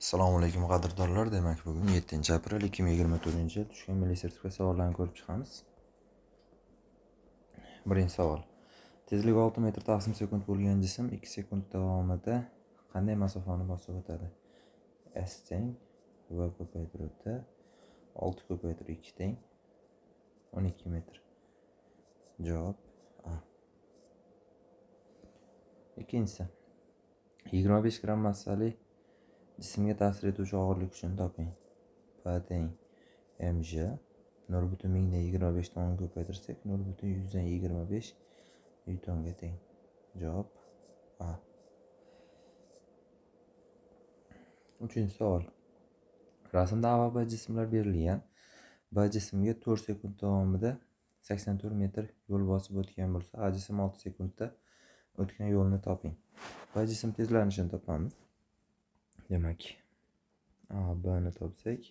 Assalomu alaykum qadrdonlar. Demak, bugun 7-aprel 2024-yil tushgan milliy sertifikat savollarini ko'rib chiqamiz. Birinchi savol. Tezligi 6 metr taqsim sekund bo'lgan jism 2 sekund davomida qanday masofani bosib o'tadi? S teng V ko'paytiruv T 6 ko'paytiruv 2 teng 12 metr. Javob A. Ikkinchisi. 25 gramm massali jismga ta'sir etuvchi og'irlik kuchini toping. P teng mg 0,1025 tonni ko'paytirsak 0,125 nyutonga teng. Javob A. Uchinchi savol. Rasmda A va B jismlar berilgan. B jismga 4 sekund davomida 84 metr yo'l bosib o'tgan bo'lsa, A jism 6 sekundda o'tgan yo'lni toping. B jism tezlanishini topamiz. Demak, A, B ni topsak,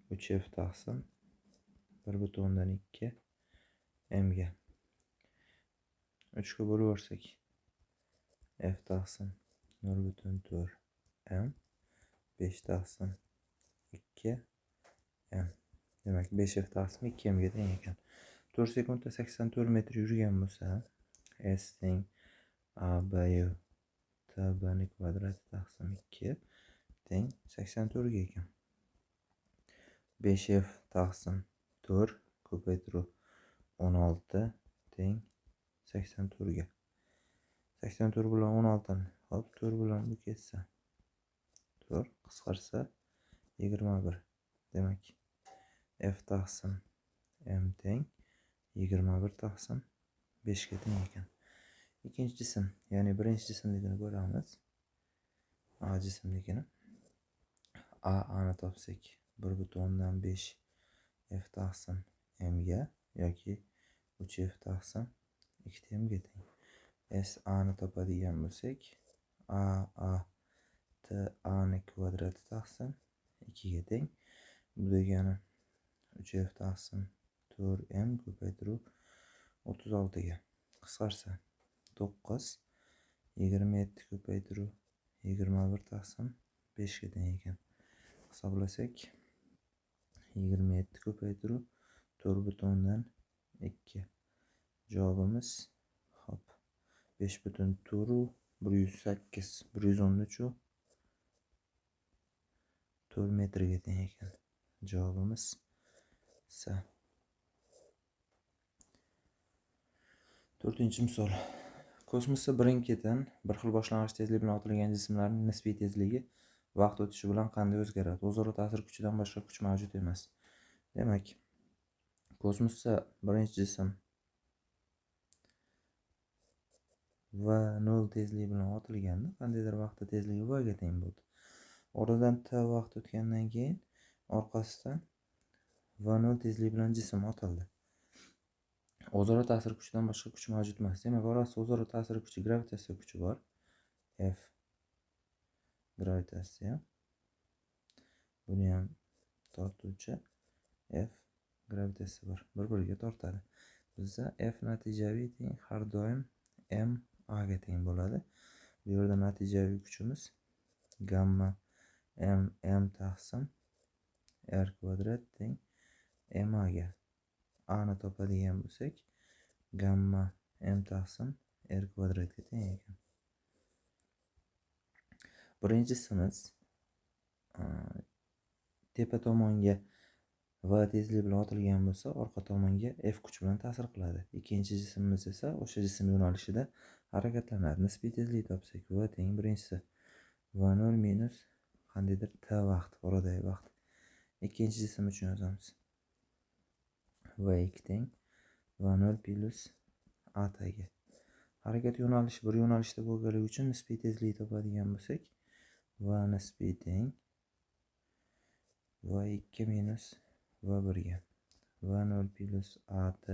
3F taqsim 1,2 M ga 3 ga bo'lib yuborsak, F taqsim 0,4 M 5 taqsim 2 M. Demak, 5F taqsim 2 M ga teng ekan. 4 sekundda 84 metr yurgan bo'lsa, S teng A, B U T B ni kvadrati taqsim 2 teng 84 ga ekan. 5F taqsim 4 ko'paytiruv 16 teng 84 ga. 84 bilan 16 ni, hop, 4 bilan bu ketsa 4 qisqarsa 21. Demak, F taqsim M teng 21 taqsim 5 ga teng ekan. Ikkinchi jism, ya'ni birinchi jismnikini ko'ramiz. A jismnikini. A ni topsak 1,5 F taqsim M ga yoki 3F taqsim 2 M ga teng. S A ni topadigan bo'lsak, A A T A ni kvadrati taqsim 2 ga teng. Bu degani 3F taqsim 4 M ko'paytiruv 36 ga. Qisqarsa 9 27 ko'paytiruv 21 taqsim 5 ga teng ekan. Hisoblasak 27 ko'paytiruv 4,2. Javobimiz hop 5,4 108 113 4 metrga teng ekan. Javobimiz S. To'rtinchi misol. Kosmosda birin-ketin bir xil boshlang'ich tezlik bilan otilgan jismlarning nisbiy tezligi vaqt o'tishi bilan qanday o'zgaradi? O'zaro ta'sir kuchidan boshqa kuch mavjud emas. Demak, kosmosda birinchi jism V0 tezligi bilan otilganda qandaydir vaqtda tezligi V ga teng bo'ldi. Oradan T vaqt o'tgandan keyin orqasidan V0 tezligi bilan jism otildi. O'zaro ta'sir kuchidan boshqa kuch mavjud emas. Demak, orasida o'zaro ta'sir kuchi, gravitatsiya kuchi bor. F gravitatsiya. Buni ham tortuvchi F gravitatsiya bor. Bir-biriga tortadi. Bizda F natijaviy teng har doim M A ga teng bo'ladi. Bu yerda natijaviy kuchimiz gamma M M taqsim R kvadrat teng M A ga. A ni topadigan bo'lsak, gamma M taqsim R kvadratga teng ekan. Birinchisimiz tepa tomonga V tezligi bilan otilgan bo'lsa, orqa tomonga F kuch bilan ta'sir qiladi. Ikkinchi jismimiz esa o'sha jism yo'nalishida harakatlanadi. Nisbiy tezlik topsak, V teng birinchisi V0 minus qandaydir T vaqt, oradagi vaqt. Ikkinchi jism uchun yozamiz. V2 teng V0 plus AT ga. Harakat yo'nalishi bir yo'nalishda bo'lganligi uchun nisbiy tezlik topadigan bo'lsak, V nisbiy teng V2 minus V1 ga. V0 plus AT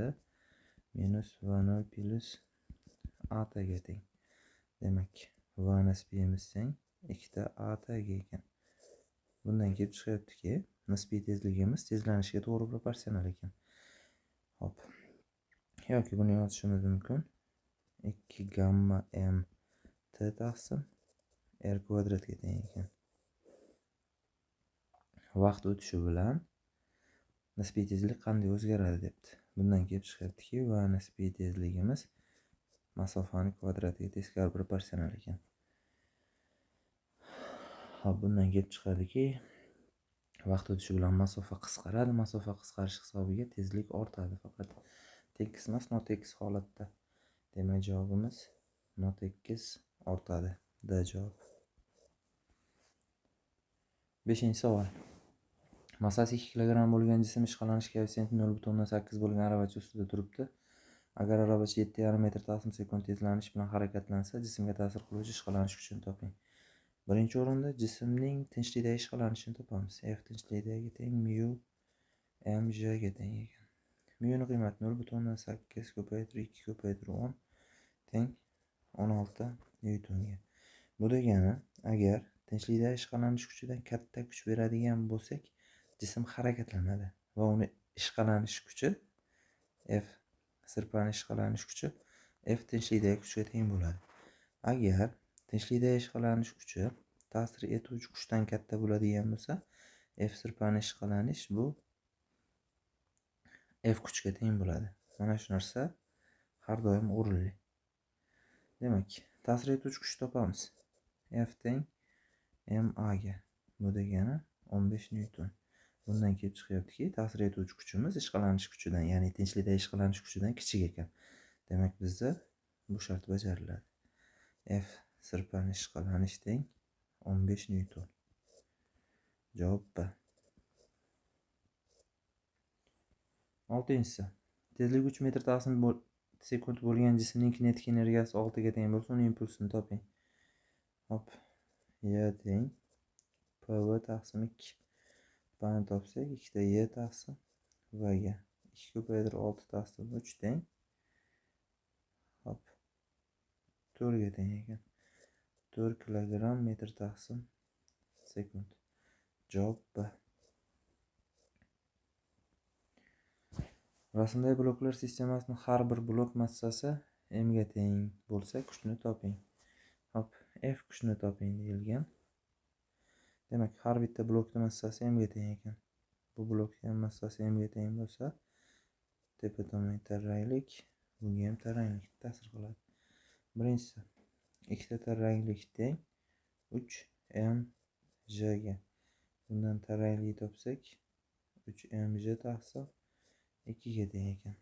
minus V0 plus AT ga teng. Demak, V nisbiyimiz teng 2 ta AT ga ekan. Bundan kelib chiqyaptiki, nisbiy tezligimiz tezlanishga to'g'ri proporsional ekan. Hop. Yoki buni yozishimiz mumkin. 2 gamma M T taqsim R kvadratga teng ekan. Vaqt o'tishi bilan nisbiy tezlik qanday o'zgaradi debdi. Bundan kelib chiqyaptiki, va nisbiy tezligimiz masofani kvadratiga teskari proporsional ekan. Xo'p, bundan kelib chiqadiki, vaqt o'tishi bilan masofa qisqaradi, masofa qisqarishi hisobiga tezlik ortadi. Faqat tekis emas, notekis holatda. Demak, javobimiz notekis ortadi. D javob. 5-savol. Massasi 2 kg bo'lgan jism ishqalanish koeffitsiyenti 0,8 bo'lgan aravacha ustida turibdi. Agar aravacha 7,5 metr taqsim sekund tezlanish bilan harakatlansa, jismga ta'sir qiluvchi ishqalanish kuchini toping. Birinchi o'rinda jismning tinchlikdagi ishqalanishini topamiz. F tinchlikdagi teng mu m g ga teng ekan. Mu ni qiymati 0,8 ko'paytirib 2 ko'paytirib 10 teng 16 nyutonga. Bu degani, agar tinchlikdagi ishqalanish kuchidan katta kuch beradigan bo'lsak, jism harakatlanadi va uni ishqalanish kuchi F sirpani ishqalanish kuchi F tinchlikdagi kuchga teng bo'ladi. Agar tinchlikdagi ishqalanish kuchi ta'sir etuvchi kuchdan katta bo'ladigan bo'lsa, F sirpani ishqalanish bu F kuchga teng bo'ladi. Mana shu narsa har doim o'rinli. Demak, ta'sir etuvchi kuch topamiz. F teng ma ga. Bu degani 15 nyuton. Bundan kelib chiqyaptiki, ta'sir etuvchi kuchimiz ishqalanish kuchidan, ya'ni tinchlikda ishqalanish kuchidan kichik ekan. Demak, bizda bu shart bajariladi. F sirpani ishqalanish teng 15 nyuton. Javob B. 6-chisi. Tezligi 3 metr taqsim sekund bo'lgan jismning kinetik energiyasi 6 ga teng bo'lsa, uning impulsini toping. Hop, Y teng PV taqsim 2. Buni topsak, 2 ta Y taqsim V ga. 2 ko'paytirib 6 taqsim 3 teng. Hop, 4 ga teng ekan. 4 kilogramm metr taqsim sekund. Javob B. Rasmdagi bloklar sistemasining har bir blok massasi m ga teng bo'lsa, kuchni toping. Hop, F kuchni toping deyilgan. Demak, har bitta blokning massasi m ga teng ekan. Bu blokning ham massasi m ga teng bo'lsa, tepa tomonga taranglik, bunga ham taranglik ta'sir qiladi. Birinchisi, ikkita taranglik teng 3 m j ga. Bundan taranglik topsak, 3 m j taqsim 2 ga teng ekan.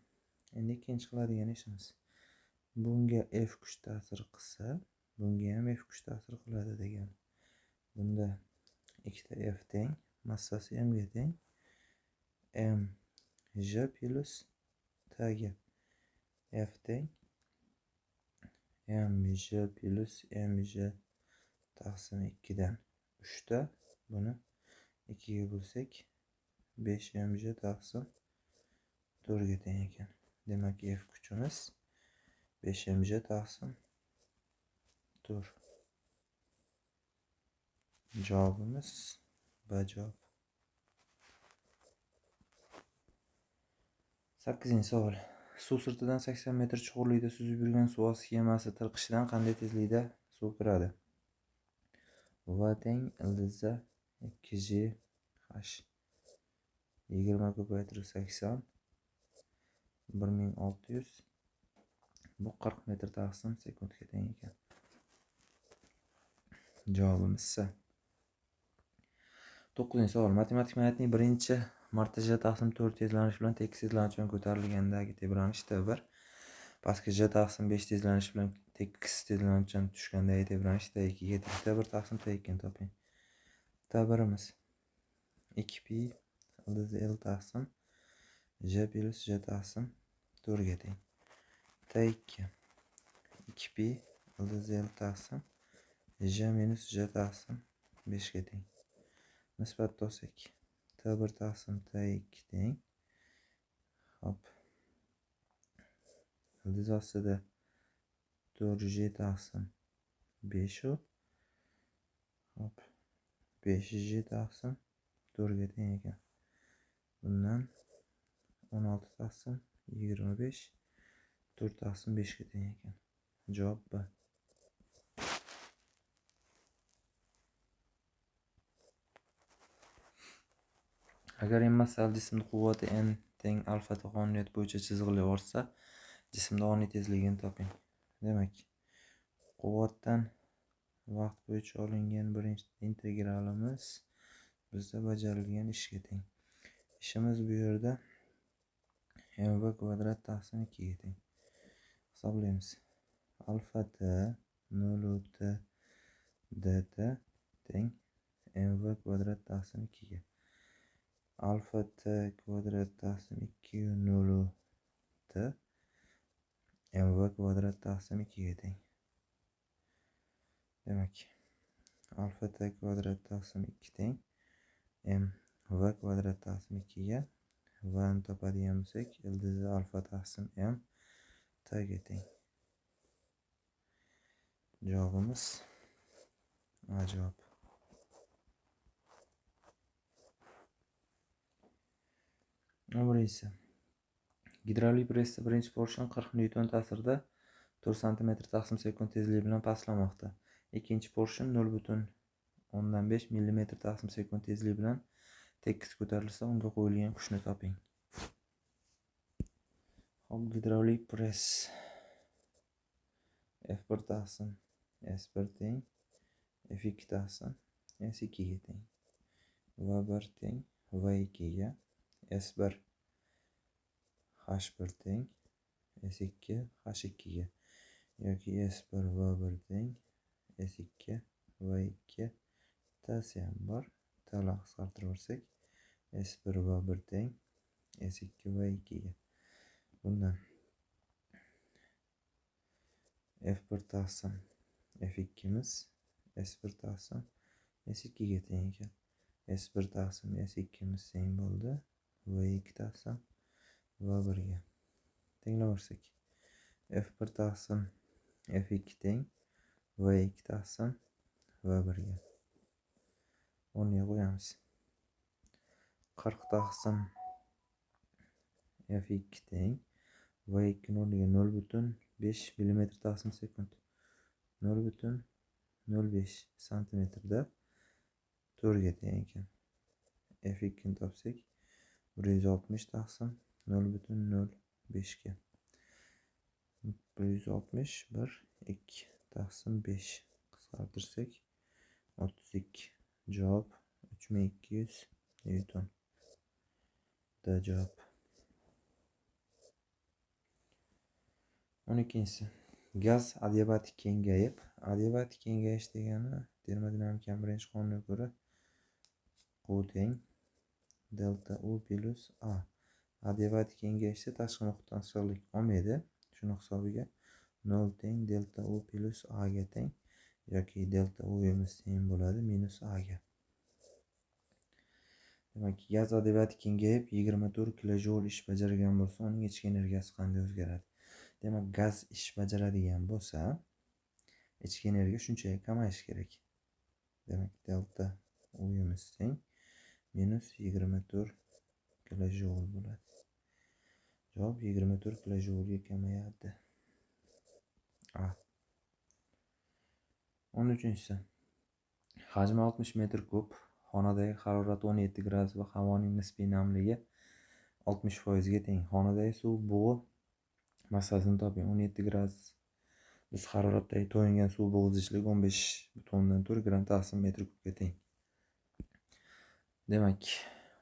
Endi ikkinchi qiladigan ishimiz, bunga F kuch ta'sir qilsa, bunga ham F kuch ta'sir qiladi degan. Bunda ikkita F teng, massasi m ga teng, m j plus t ga. F teng m j plus m j taqsim 2 dan 3 ta, buni 2 ga bo'lsak 5 m j taqsim 4 ga teng ekan. Demak, F kuchimiz 5 m j taqsim 4. Javobimiz B javob. 8-savol. Suv sirtidan 80 metr chuqurlikda suzib yurgan suv osti kemasi tirqishidan qanday tezlikda suv kiradi? V teng ildizda 2 G H 20 ko'paytirib 80 1600, bu 40 metr taqsim sekundga teng ekan. Javobimiz C. 9-savol. Matematik magnitning birinchi marta J taqsim 4 tezlanish bilan tekis tezlanuvchan ko'tarilgandagi tebranish T1, pastga J taqsim 5 tezlanish bilan tekis tezlanuvchan tushgandagi tebranish T2 ga teng. T1 taqsim T2 ni toping. T1imiz 2 pi ildiz L taqsim J plus J taqsim 4 ga teng. T2 2 pi ildiz L taqsim J minus J taqsim 5 ga teng. Nisbat topsak, T1 taqsim T2 teng. Hop, ildiz ostida 4J taqsim 5 u. Hop, 5J taqsim 4 ga teng ekan. Bundan 16 taqsim 25 4 taqsim 5 ga teng ekan. Javob B. Agar m massali jismning quvvati n teng alfa t qonuniyati bo'yicha chizig'ili ortsa, jismda oniy tezligini toping. Demak, quvvatdan vaqt bo'yicha olingan birinchi integralimiz bizda bajarilgan ishga teng. Ishimiz bu yerda mv kvadrat taqsim 2 ga teng. Hisoblaymiz. Alfa t 0 t dt teng mv kvadrat taqsim 2 ga. Alfa t kvadrat taqsim 2 0 t mv kvadrat taqsim 2 ga teng. Demak, alfa t kvadrat taqsim 2 teng m v kvadrat taqsim 2 ga. V ni topadigan bo'lsak, ildizi alfa taqsim m t ga teng. Javobimiz A javob. Birinchisi. Gidravlik pressda birinchi porshon 40 Newton ta'sirida 4 sm taqsim sekund tezligi bilan pastlamoqda. Ikkinchi porshon 0,5 mm taqsim sekund tezligi bilan tekis ko'tarilsa, unga qo'yilgan kuchni toping. Xo'p, gidravlik press F1 taqsim S1 teng F2 taqsim S2 ga teng. V1 teng V2 ga, S1 H1 teng S2 H2 ga yoki S1 V1 teng S2 V2 T'si ham bor. T'lar qisqartirib yuborsak S1 V1 teng S2 V2 ga. Bundan F1 taqsim F2'miz S1 taqsim S2 ga teng ekan. S1 taqsim S2'miz teng bo'ldi V2 taqsim V1 ga. Tenglaversak F1 taqsim F2 teng V2 taqsim V1 ga. O'rniga qo'yamiz. 40 taqsim F2 teng V2 ning o'rniga 0,5 mm taqsim sekund 0,05 santimetrda 4 ga teng ekan. F2 ni topsak 160 taqsim 0,05 ga. 160 1 2 taqsim 5 qisqartirsak 32. Javob 3200 Newton. D javob. 12-si. Gaz adiabatik kengayib, adiabatik kengayish degani termodinamikaning birinchi qonuniga ko'ra Q teng delta U plus A. Adiabatik kengayishda tashqi muhitdan issiqlik olmaydi. Shuni hisobiga 0 teng delta U plus A ga teng yoki delta U'miz teng bo'ladi minus A ga. Demak, gaz adiabatik kengayib 24 kilojoul ish bajargan bo'lsa, uning ichki energiyasi qanday o'zgaradi? Demak, gaz ish bajaradigan bo'lsa, ichki energiya shunchaga kamayishi kerak. Demak, delta U'miz teng minus 24 kilojoul bo'ladi. Javob 24 kilojoulga kamayadi. A. 13-si. Hajmi 60 metr kub, xonadagi harorat 17 gradus va havoning nisbiy namligi 60% ga teng. Xonadagi suv bug'i massasini toping. 17 gradus biz haroratdagi to'yingan suv bug'i zichligi 15,4 gramm taqsim metr kubga teng. Demak,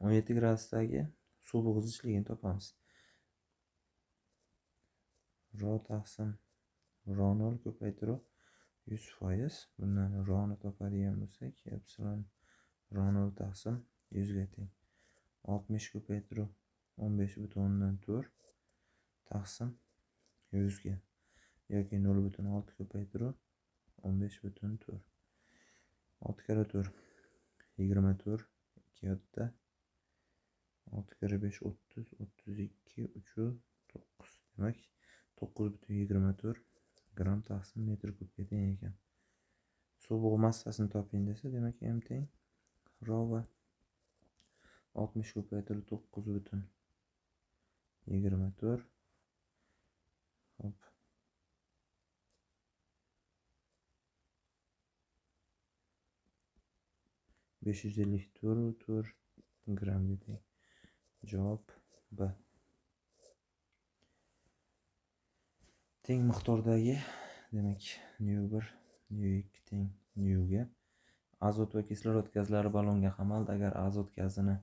17 gradusdagi suv bug'i zichligini topamiz. Ro taqsim ro 0 ko'paytiruv 100%. Bundan roni topadigan bo'lsak, epsilon ro 0 taqsim 100 ga teng. 60 ko'paytiruv 15,4 taqsim 100 ga yoki 0,6 ko'paytiruv 15,4. 6 karra 4 24 2 yotta 6 karra 5 30 32 3 9. Demak, 9,24 gramm taqsim metr kubga teng ekan. Suv bug'i massasini toping desa, demak m teng ro va 60 ko'paytiruv 9,24. Hop. 554 grammga teng. Javob B. Teng miqdordagi, demak, nu 1, nu 2 teng nu ga azot va kislorod gazlari ballonga qamaldi. Agar azot gazini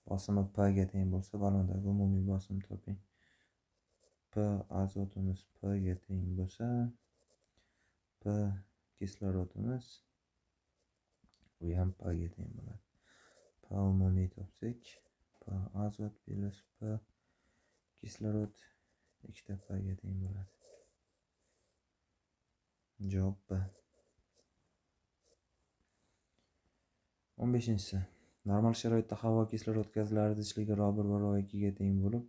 bosimi P ga teng bo'lsa, ballondagi umumiy bosim toping. P azotimiz P ga teng bo'lsa, P kislorodimiz u ham P ga teng bo'ladi. P umumiy topsak, P azot plus P kislorod ikkita P ga teng bo'ladi. Javob B. 15-inchisi. Normal sharoitda havo kislorod gazlari zichligi Ro 1 va Ro 2 ga teng bo'lib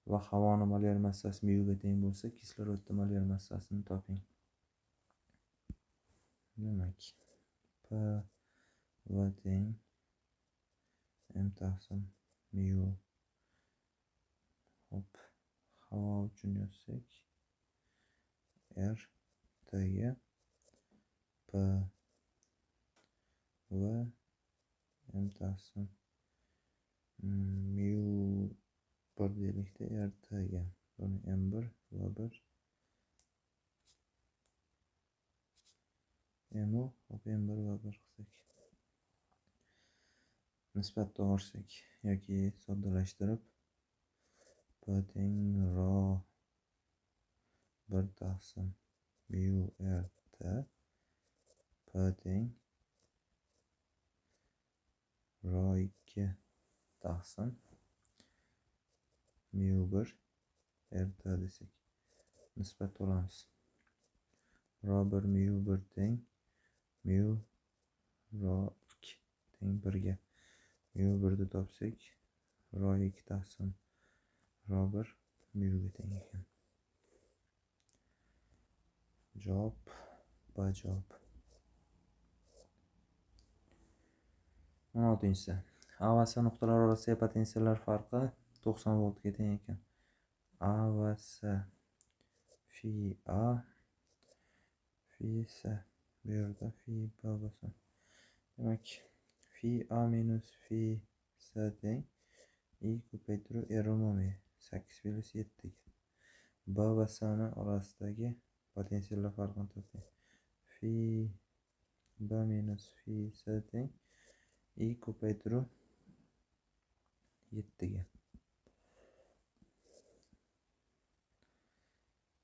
va havoni molyar massasi mu ga teng bo'lsa, kislorodning molyar massasini toping. Demak, P va teng M taqsim mu. Hop, havo uchun yozsak R T ga P va M taqsim mu 1 deylikda R T ga. Buni M1 va 1 MU, hop, M1 va 1 qilsak, nisbat to'g'risak yoki soddalashtirib P teng Ro 1 taqsim mu R T, P teng Ro 2 taqsim mu 1 R T desak, nisbat olamiz. Ro 1 mu 1 teng mu Ro 2 teng 1 ga. Mu 1 ni topsak, Ro 2 taqsim Ro 1 mu ga teng ekan. Javob B javob. 16-inchisi. A va S nuqtalari orasidagi potensiallar farqi 90 voltga teng ekan. A va S, fi A, fi S, bu yerda fi B bo'lsin. Demak, fi A minus fi S teng I ko'paytiruv R umumiy 8 plus 7 ga. B va S ni orasidagi potensiallar farqini toping. Fi B minus fi S teng I ko'paytiruv 7 ga.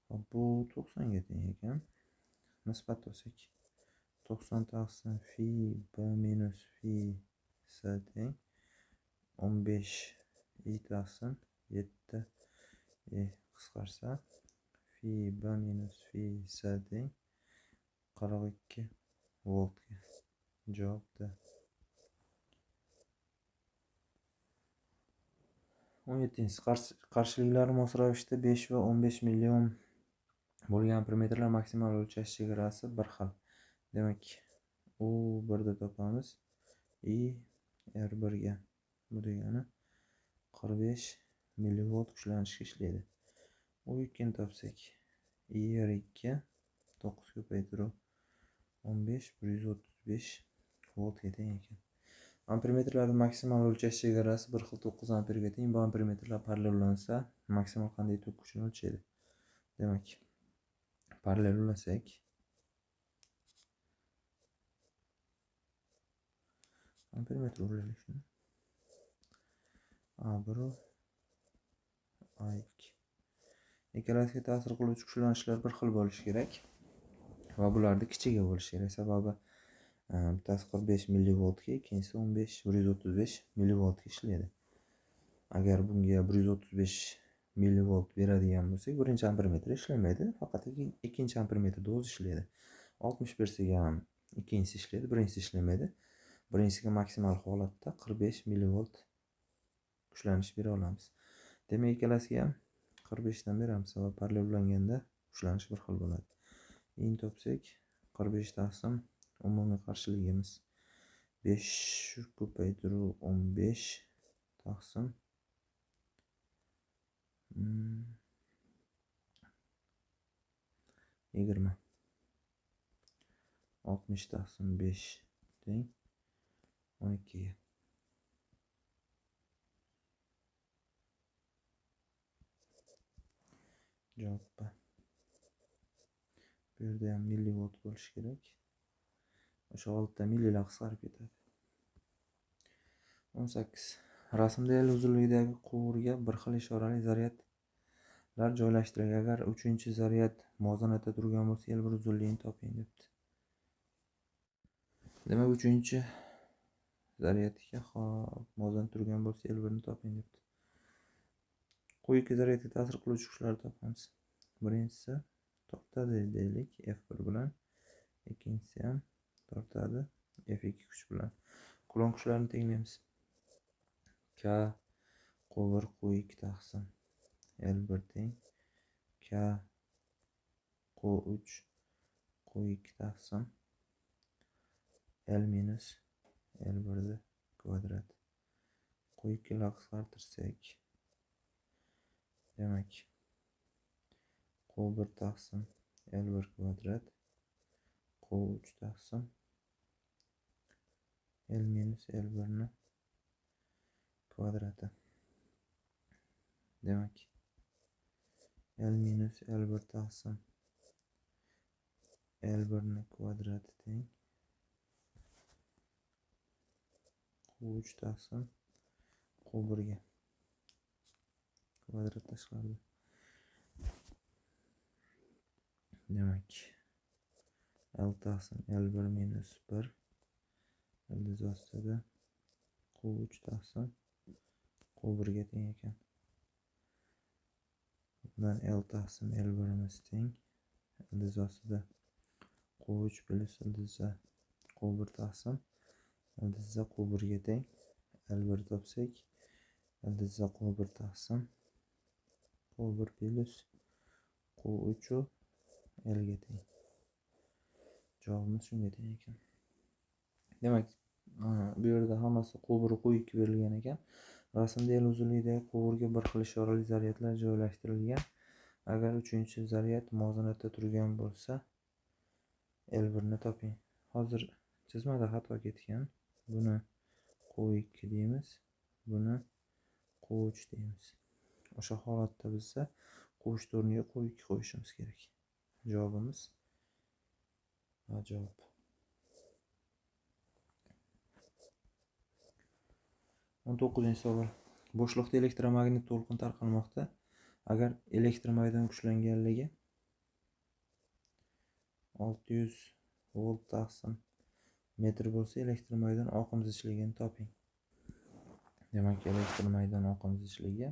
Hop, bu 90 ga teng ekan. Nisbat olsak 90 taqsim fi B minus fi S teng 15 I taqsim 7 E qisqarsa fi B minus fi S teng 42 voltga. Javob D. 17-inchisi. Qarshiliklari mos ravishda 5 va 15 million bo'lgan ampermetrlar maksimal o'lchash chegarasi bir xil. Demak, U 1 da topamiz. I R 1 ga. Bu degani 45 millivolt kuchlanishga ishlaydi. U 2 ni topsak, I R 2 9 ko'paytiruv 15 135 voltga teng ekan. Ampermetrlarning maksimal o'lchash chegarasi bir xil 9 amperga teng. Bu ampermetrlar parallel ulansa, maksimal qanday tok kuchini o'lchaydi? Demak, parallel ulasak ampermetr ulaylik shuni. A1 A2. Ikkalasiga ta'sir qiluvchi kuchlanishlar bir xil bo'lishi kerak va bularni kichigi bo'lishi kerak. Sababi bittasi 45 millivoltga, ikkinchisi 15 135 millivoltga ishlaydi. Agar bunga 135 millivolt beradigan bo'lsak, birinchi ampermetr ishlamaydi, faqat ikkinchi ampermetrda o'zi ishlaydi. 60 bersak ham ikkinchisi ishlaydi, birinchisi ishlamaydi. Birinchisiga maksimal holatda 45 millivolt kuchlanish bera olamiz. Demak, ikkalasiga ham 45 dan beramiz, sababi parallel ulanganda kuchlanish bir xil bo'ladi. Endi topsak 45 taqsim umumiy qarshiligimiz 5 ko'paytiruv 15 taqsim 20 60 taqsim 5 teng 12 ga. Javob B. Bu yerda ham millivolt bo'lishi kerak. O'sha 6 ta millilar qisqarib ketadi. 18. Rasmda L uzunligidagi quvurga bir xil ishorali zaryadlar joylashtirilgan. Agar 3-zaryad muvozanatda turgan bo'lsa, L1 uzunligini toping debdi. Demak, 3-zaryadga hop muvozanat turgan bo'lsa, L1 ni toping debdi. Quyidagi zaryadga ta'sir qiluvchi kuchlarni topamiz. Birinchisi tortadi deylik F1 bilan, ikkinchisi ham tortadi F2 kuch bilan. Kulon kuchlarini tenglaymiz. K Q1 Q2 taqsim L1 teng K Q3 Q2 taqsim L minus L1 kvadrat. Q2 lar qisqartirsak, demak Q1 taqsim L1 kvadrat Q3 taqsim L minus L1 ni kvadrati. Demak L minus L1 taqsim L1 ni kvadrati teng Q3 taqsim Q1 ga. Kvadrat tashqarida. Demak L taqsim L1 minus 1 ildiz ostida Q3 taqsim Q1 ga teng ekan. Bundan L taqsim L1imiz teng ildiz ostida Q3 plyus ildizcha Q1 taqsim ildizcha Q1 ga teng. L1 topsak ildizcha Q1 taqsim Q1 plyus Q3 L ga teng. Javobimiz shunga teng ekan. Demak, bu yerda hammasi Q1 Q2 berilgan ekan. Rasmda L uzunligidagi quvurga bir xil ishorali zaryadlar joylashtirilgan. Agar 3-zaryad muvozanatda turgan bo'lsa, L1 ni toping. Hozir chizmada xato ketgan. Buni Q2 deymiz, buni Q3 deymiz. O'sha holatda bizda Q3 o'rniga Q2 qo'yishimiz kerak. Javobimiz A javob. 19-savol. Bo'shliqda elektromagnit to'lqin tarqalmoqda. Agar elektr maydon kuchlanganligi 600 volt taqsim metr bo'lsa, elektr maydon oqim zichligini toping. Demak, elektr maydon oqim zichligi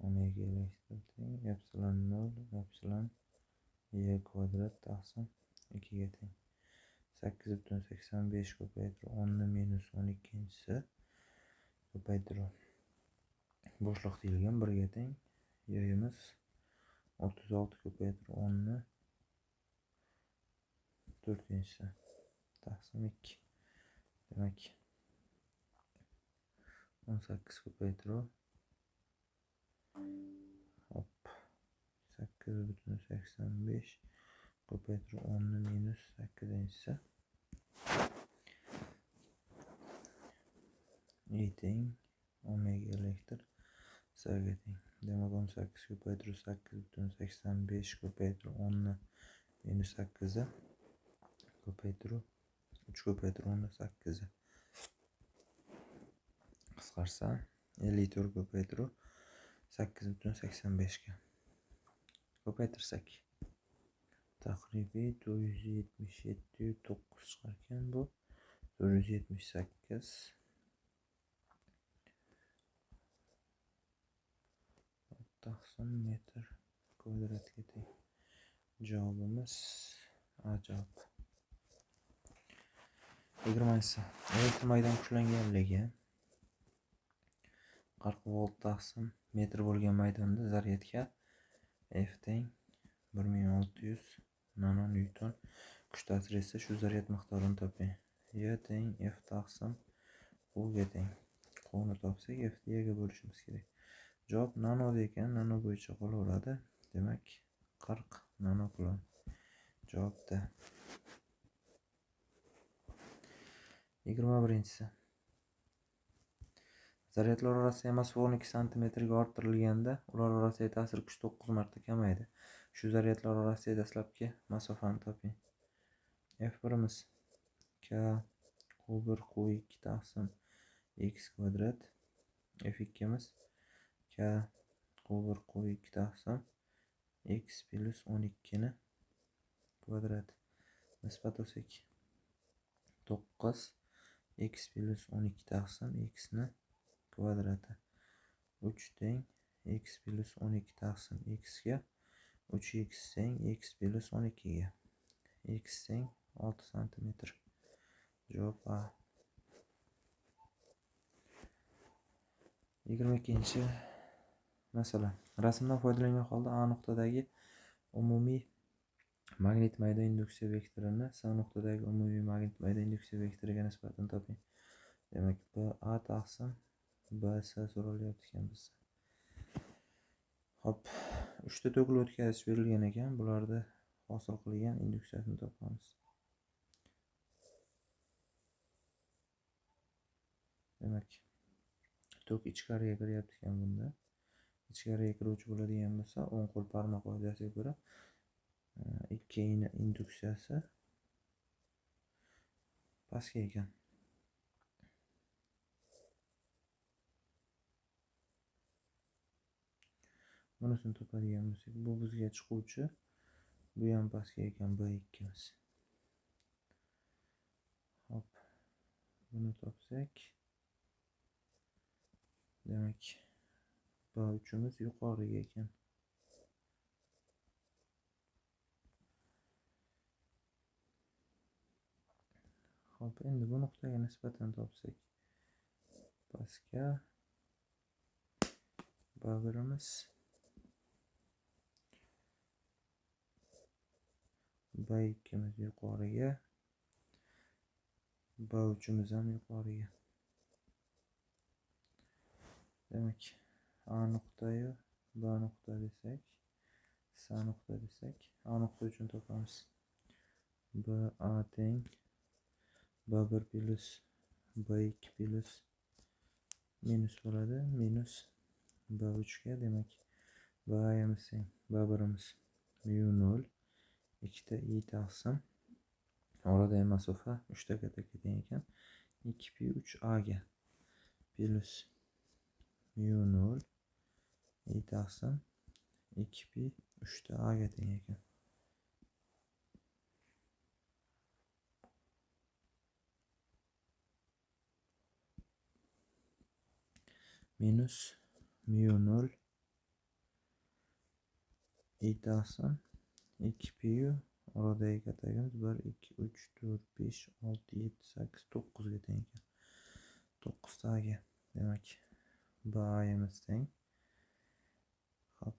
omega elektr teng epsilon 0 epsilon e kvadrat taqsim 2 ga teng. 8.85 ko'paytirib 10 minus 12-si ko'paytirib bo'shliq deyilgan 1 ga teng. Y'imiz 36 ko'paytirib 10 4-si taqsim 2. Demak 18 ko'paytirib hop 8.85 ko'paytirib 10 minus 8-si E teng omega elektr S ga teng. Demak 18 ko'paytirib 8.85 ko'paytirib 10 minus 8 ko'paytirib 3 ko'paytirib 10 8 qisqarsa 54 ko'paytirib 8.85 ga ko'paytirsak taqribiy 477.9 chiqar ekan. Bu 478 taqsim metr kvadratga teng. Javobimiz A javob. 20-si. Elektr maydon kuchlanganligi 40 volt taqsim metr bo'lgan maydonda zaryadga F teng 1600 nano nyuton kuch ta'sir etsa, shu zaryad miqdorini toping. Y teng F taqsim Q ga teng. Q ni topsak F ni Y ga bo'lishimiz kerak. Javob nanoda ekan, nano bo'yicha qolaveradi. Demak 40 nano kulon. Javob D. 21-si. Zaryadlar orasidagi masofa 12 santimetrga orttirilganda ular orasidagi ta'sir kuchi 9 marta kamaydi. Shu zaryadlar orasidagi dastlabki masofani toping. F1imiz K Q1 Q2 taqsim x kvadrat, F2imiz K Q1 Q2 taqsim x plus 12 ni kvadrat. Nisbat olsak 9 x plus 12 taqsim x ni kvadrati 3 teng x plus 12 taqsim x ga 3x teng x plus 12 ga x teng 6 santimetr. Javob A. 22 masala. Rasmdan foydalangan holda A nuqtadagi umumiy magnit maydon induksiya vektorini S nuqtadagi umumiy magnit maydon induksiya vektoriga nisbatan toping. Demak, B A taqsim B S so'ralyapti ekan bizda. Hop, 3 ta tokli o'tkazish berilgan ekan. Bularda hosil qilgan induksiyasini topamiz. Demak, tok ichkariga kiryapti ekan bunda. Ichkariga kiruvchi bo'ladigan bo'lsa, o'ng qo'l barmoq qoidasiga ko'ra 2 induksiyasi pastga ekan. Bunisini topadigan bo'lsak, bu bizga chiquvchi, bu ham pastga ekan, B2miz. Hop, buni topsak, demak B3imiz yuqoriga ekan. Hop, endi bu nuqtaga nisbatan topsak, pastga B1imiz, B2miz yuqoriga, B3imiz ham yuqoriga. Demak, A nuqtayu B nuqta desak, S nuqta desak, A nuqta uchun topamiz. B A teng B1 plus B2 plus minus bo'ladi, minus B3 ga. Demak, B A'miz teng B1imiz mu 0 2 ta i taqsim oradagi masofa 3 ta katakka teng ekan, 2 pi 3 a ga plus mu 0 i taqsim 2 pi 3 ta a ga teng ekan. Minus mu 0 i taqsim 2 pi oradagi katagimiz 1 2 3 4 5 6 7 8 9 ga teng ekan. 9 ta ga. Demak, B A'miz teng. Hop,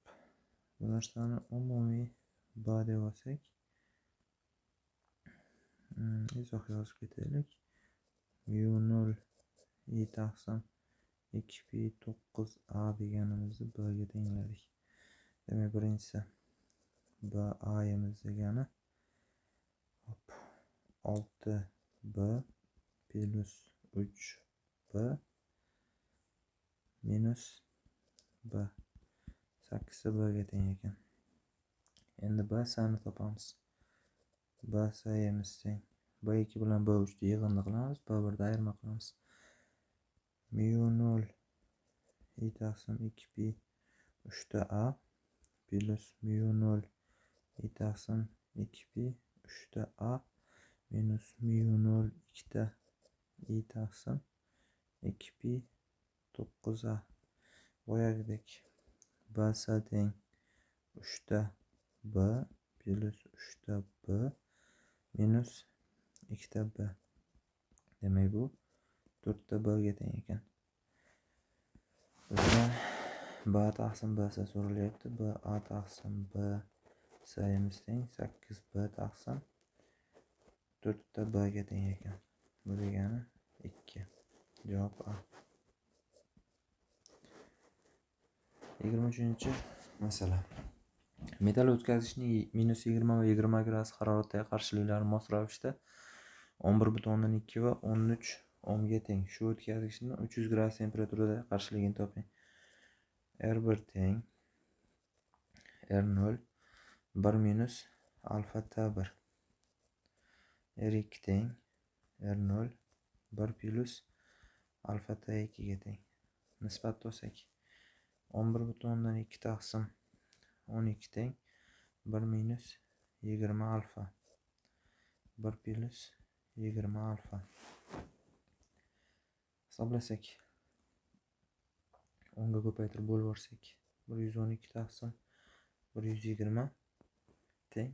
bu narsani umumiy B deb olsak, izoh yozib ketaylik. Mu 0 i taqsim 2 pi 9 a deganimizni B ga tengladik. Demak, birinchisi B A'miz degani hop 6 B plus 3 B minus B 8 B ga teng ekan. Endi B S ni topamiz. B S-imiz teng B2 bilan B3 ni yig'indi qilamiz, B1 ni ayirma qilamiz. Mu 0 i taqsim 2 pi 3 ta a plus mu 0 i taqsim 2 pi 3 ta a minus mu 0 2 ta i taqsim 2 pi 9 a. Boyagidek B S teng 3 ta B plus 3 ta B minus 2 ta B. Demak, bu 4 ta B ga teng ekan. Bizdan B taqsim B S so'ralyapti. B A taqsim B S-imiz teng 8 B taqsim 4 ta B ga teng ekan. Bu degani 2. Javob A. 23-masala. Metall o'tkazishning -20 va 20 gradus haroratdagi qarshiliklari mos ravishda 11,2 va 13 ohmga teng. Shu o'tkazgichni 300 gradus temperaturada qarshiligini toping. R1 teng R0 1 minus alfa T1. R2 teng R0 1 plus alfa T2 ga teng. Nisbat olsak 11,2 taqsim 12 teng 1 minus 20 alfa 1 plus 20 alfa. Hisoblasak 10 ga ko'paytirib bo'lib yuborsak 112 taqsim 120 teng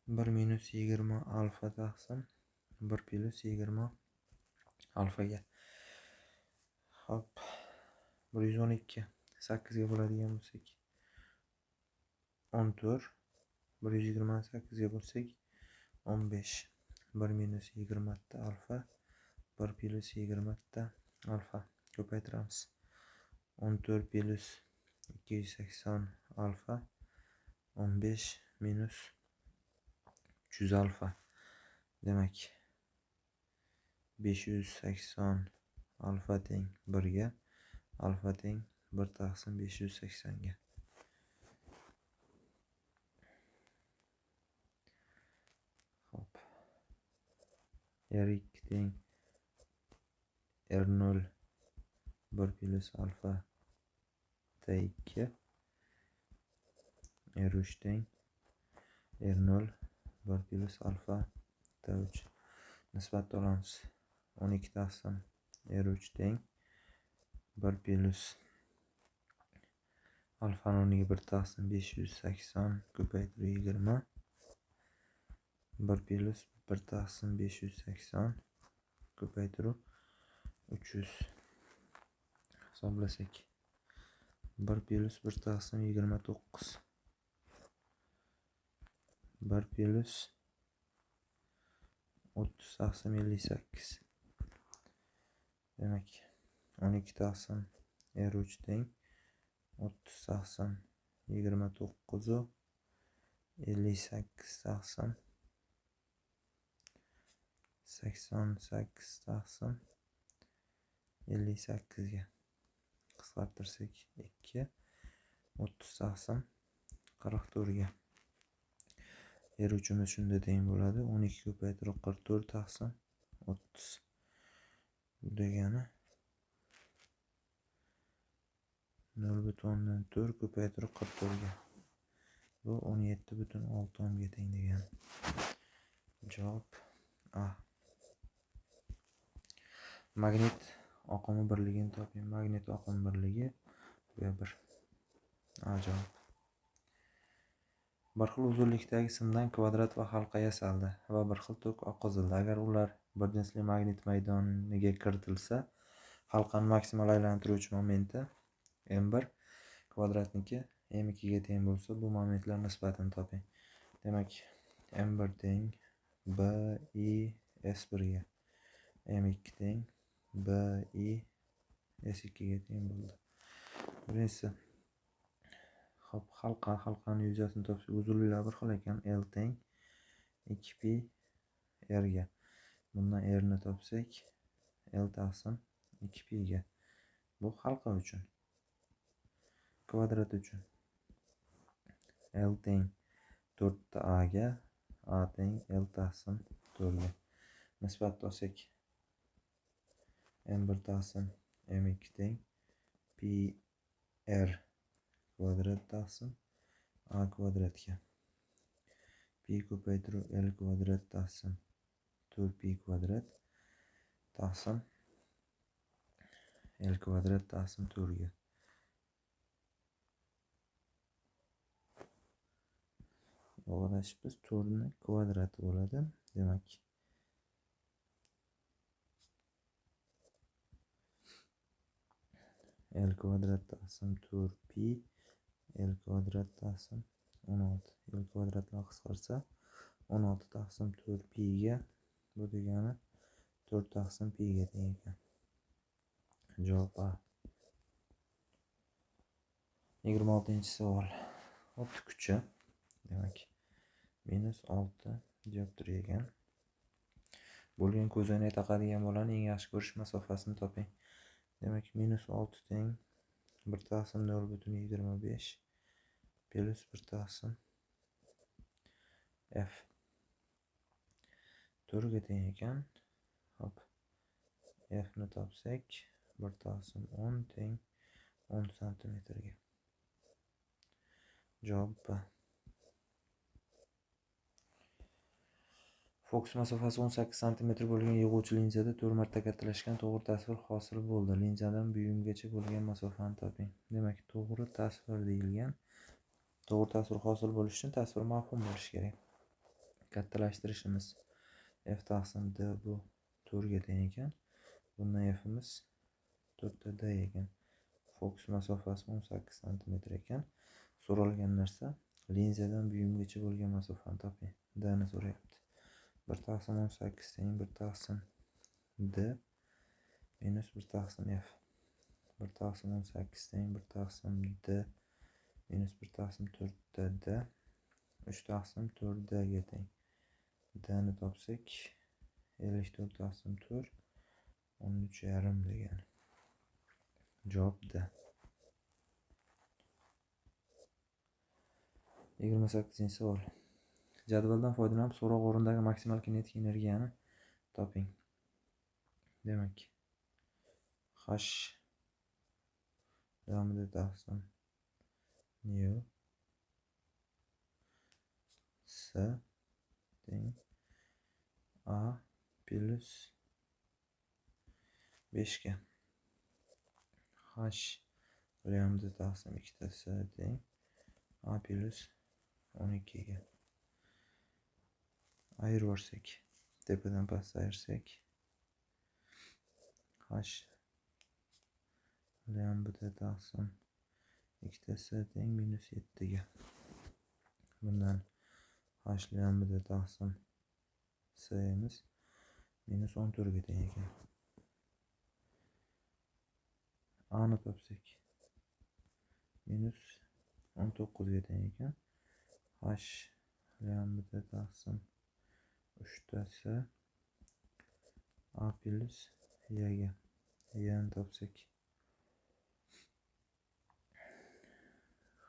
1 minus 20 alfa taqsim 1 plus 20 alfaga. Hop, 112 8 ga bo'ladigan bo'lsak 14, 128 ga bo'lsak 15. 1 minus 20 ta alfa 1 plus 20 ta alfa ko'paytiramiz. 14 plus 280 alfa 15 minus 300 alfa. Demak 580 alfa teng 1 ga, alfa teng 1 taqsim 580 ga. Hop. R2 teng R0 1 plus alfa T2, R3 teng R0 1 plus alfa T3. Nisbatni olamiz. 12 taqsim R3 teng 1 plus alfani o'rniga 1 taqsim 580 ko'paytirib 20, 1 plus 1 taqsim 580 ko'paytirib 300. Hisoblasak 1 plus 1 taqsim 29, 1 plus 30 taqsim 58. Demak 12 taqsim R3 teng 30 taqsim 29 58 taqsim 88 taqsim 58 ga. Qisqartirsak 2 30 taqsim 44 ga. R3imiz shunda teng bo'ladi 12 ko'paytirib 44 taqsim 30. Bu degani 0,4 ko'paytirib 44 ga. Bu 17,6 ohmga teng degani. Javob A. Magnit oqimi birligini toping. Magnit oqimi birligi V1. A javob. Bir xil uzunlikdagi simdan kvadrat va halqa yasaldi va bir xil tok oqizildi. Agar ular bir jinsli magnit maydoniga kiritilsa, halqani maksimal aylantiruvchi momenti M1 kvadratniki M2 ga teng bo'lsa, bu momentlar nisbatini toping. Demak, M1 teng B I S1 ga, M2 teng B I S2 ga teng bo'ldi. Birinchisi, hop, halqani yuzasini topsak, uzunliklar bir xil ekan. L teng 2 pi R ga. Bundan R ni topsak, L taqsim 2 pi ga. Bu halqa uchun. Kvadrat uchun L teng 4 ta A ga, A teng L taqsim 4 ga. Nisbatni olsak M1 taqsim M2 teng pi R kvadrat taqsim A kvadratga. Pi ko'paytirib L kvadrat taqsim 4 pi kvadrat taqsim L kvadrat taqsim 4 ga. Yo'qlashibmiz, 4 ni kvadrati bo'ladi. Demak, L kvadrat taqsim 4 pi L kvadrat taqsim 16. L kvadratlar qisqarsa 16 taqsim 4 pi ga, bu degani 4 taqsim pi ga teng ekan. Javob A. 26-savol. Optik kuchi, demak, minus 6 dioptriya ekan. Bo'lgan ko'zoynak taqadigan bolani eng yaxshi ko'rish masofasini toping. Demak, -6 teng 1 taqsim 0,25 plus 1 taqsim f 4 ga teng ekan. Hop, f ni topsak 1 taqsim 10 teng 10 santimetrga. Javob B. Fokus masofasi 18 sm bo'lgan yig'uvchi linzada 4 marta kattalashgan to'g'ri tasvir hosil bo'ldi. Linzadan buyumgacha bo'lgan masofani toping. Demak, to'g'ri tasvir deyilgan. To'g'ri tasvir hosil bo'lishi uchun tasvir mavhum bo'lishi kerak. Kattalashtirishimiz f taqsim d bu 4 ga teng ekan. Bundan f'imiz 4 ta d ekan. Fokus masofasi 18 sm ekan. So'ralgan narsa linzadan buyumgacha bo'lgan masofani toping. D ni so'rayapti. 1 taqsim 18 teng 1 taqsim d minus 1 taqsim f. 1 taqsim 18 teng 1 taqsim d minus 1 taqsim 4 ta d 3 taqsim 4 d ga teng. D ni topsak 54 taqsim 4 13,5 degani. Javob D. 28-savol. Jadvaldan foydalanib so'roq o'rnidagi maksimal kinetik energiyani toping. Demak, h lambda taqsim nu s teng a plus 5 ga. H lambda taqsim 2 ta s teng a plus 12 ga. Ayirib yuborsak, tepadan pastga ayirsak, h lambda taqsim 2 ta s teng minus 7 ga. Bundan h lambda taqsim s'imiz minus 14 ga teng ekan. A ni topsak minus 19 ga teng ekan. H lambda taqsim 3 ta s a plus y ga. Y ni topsak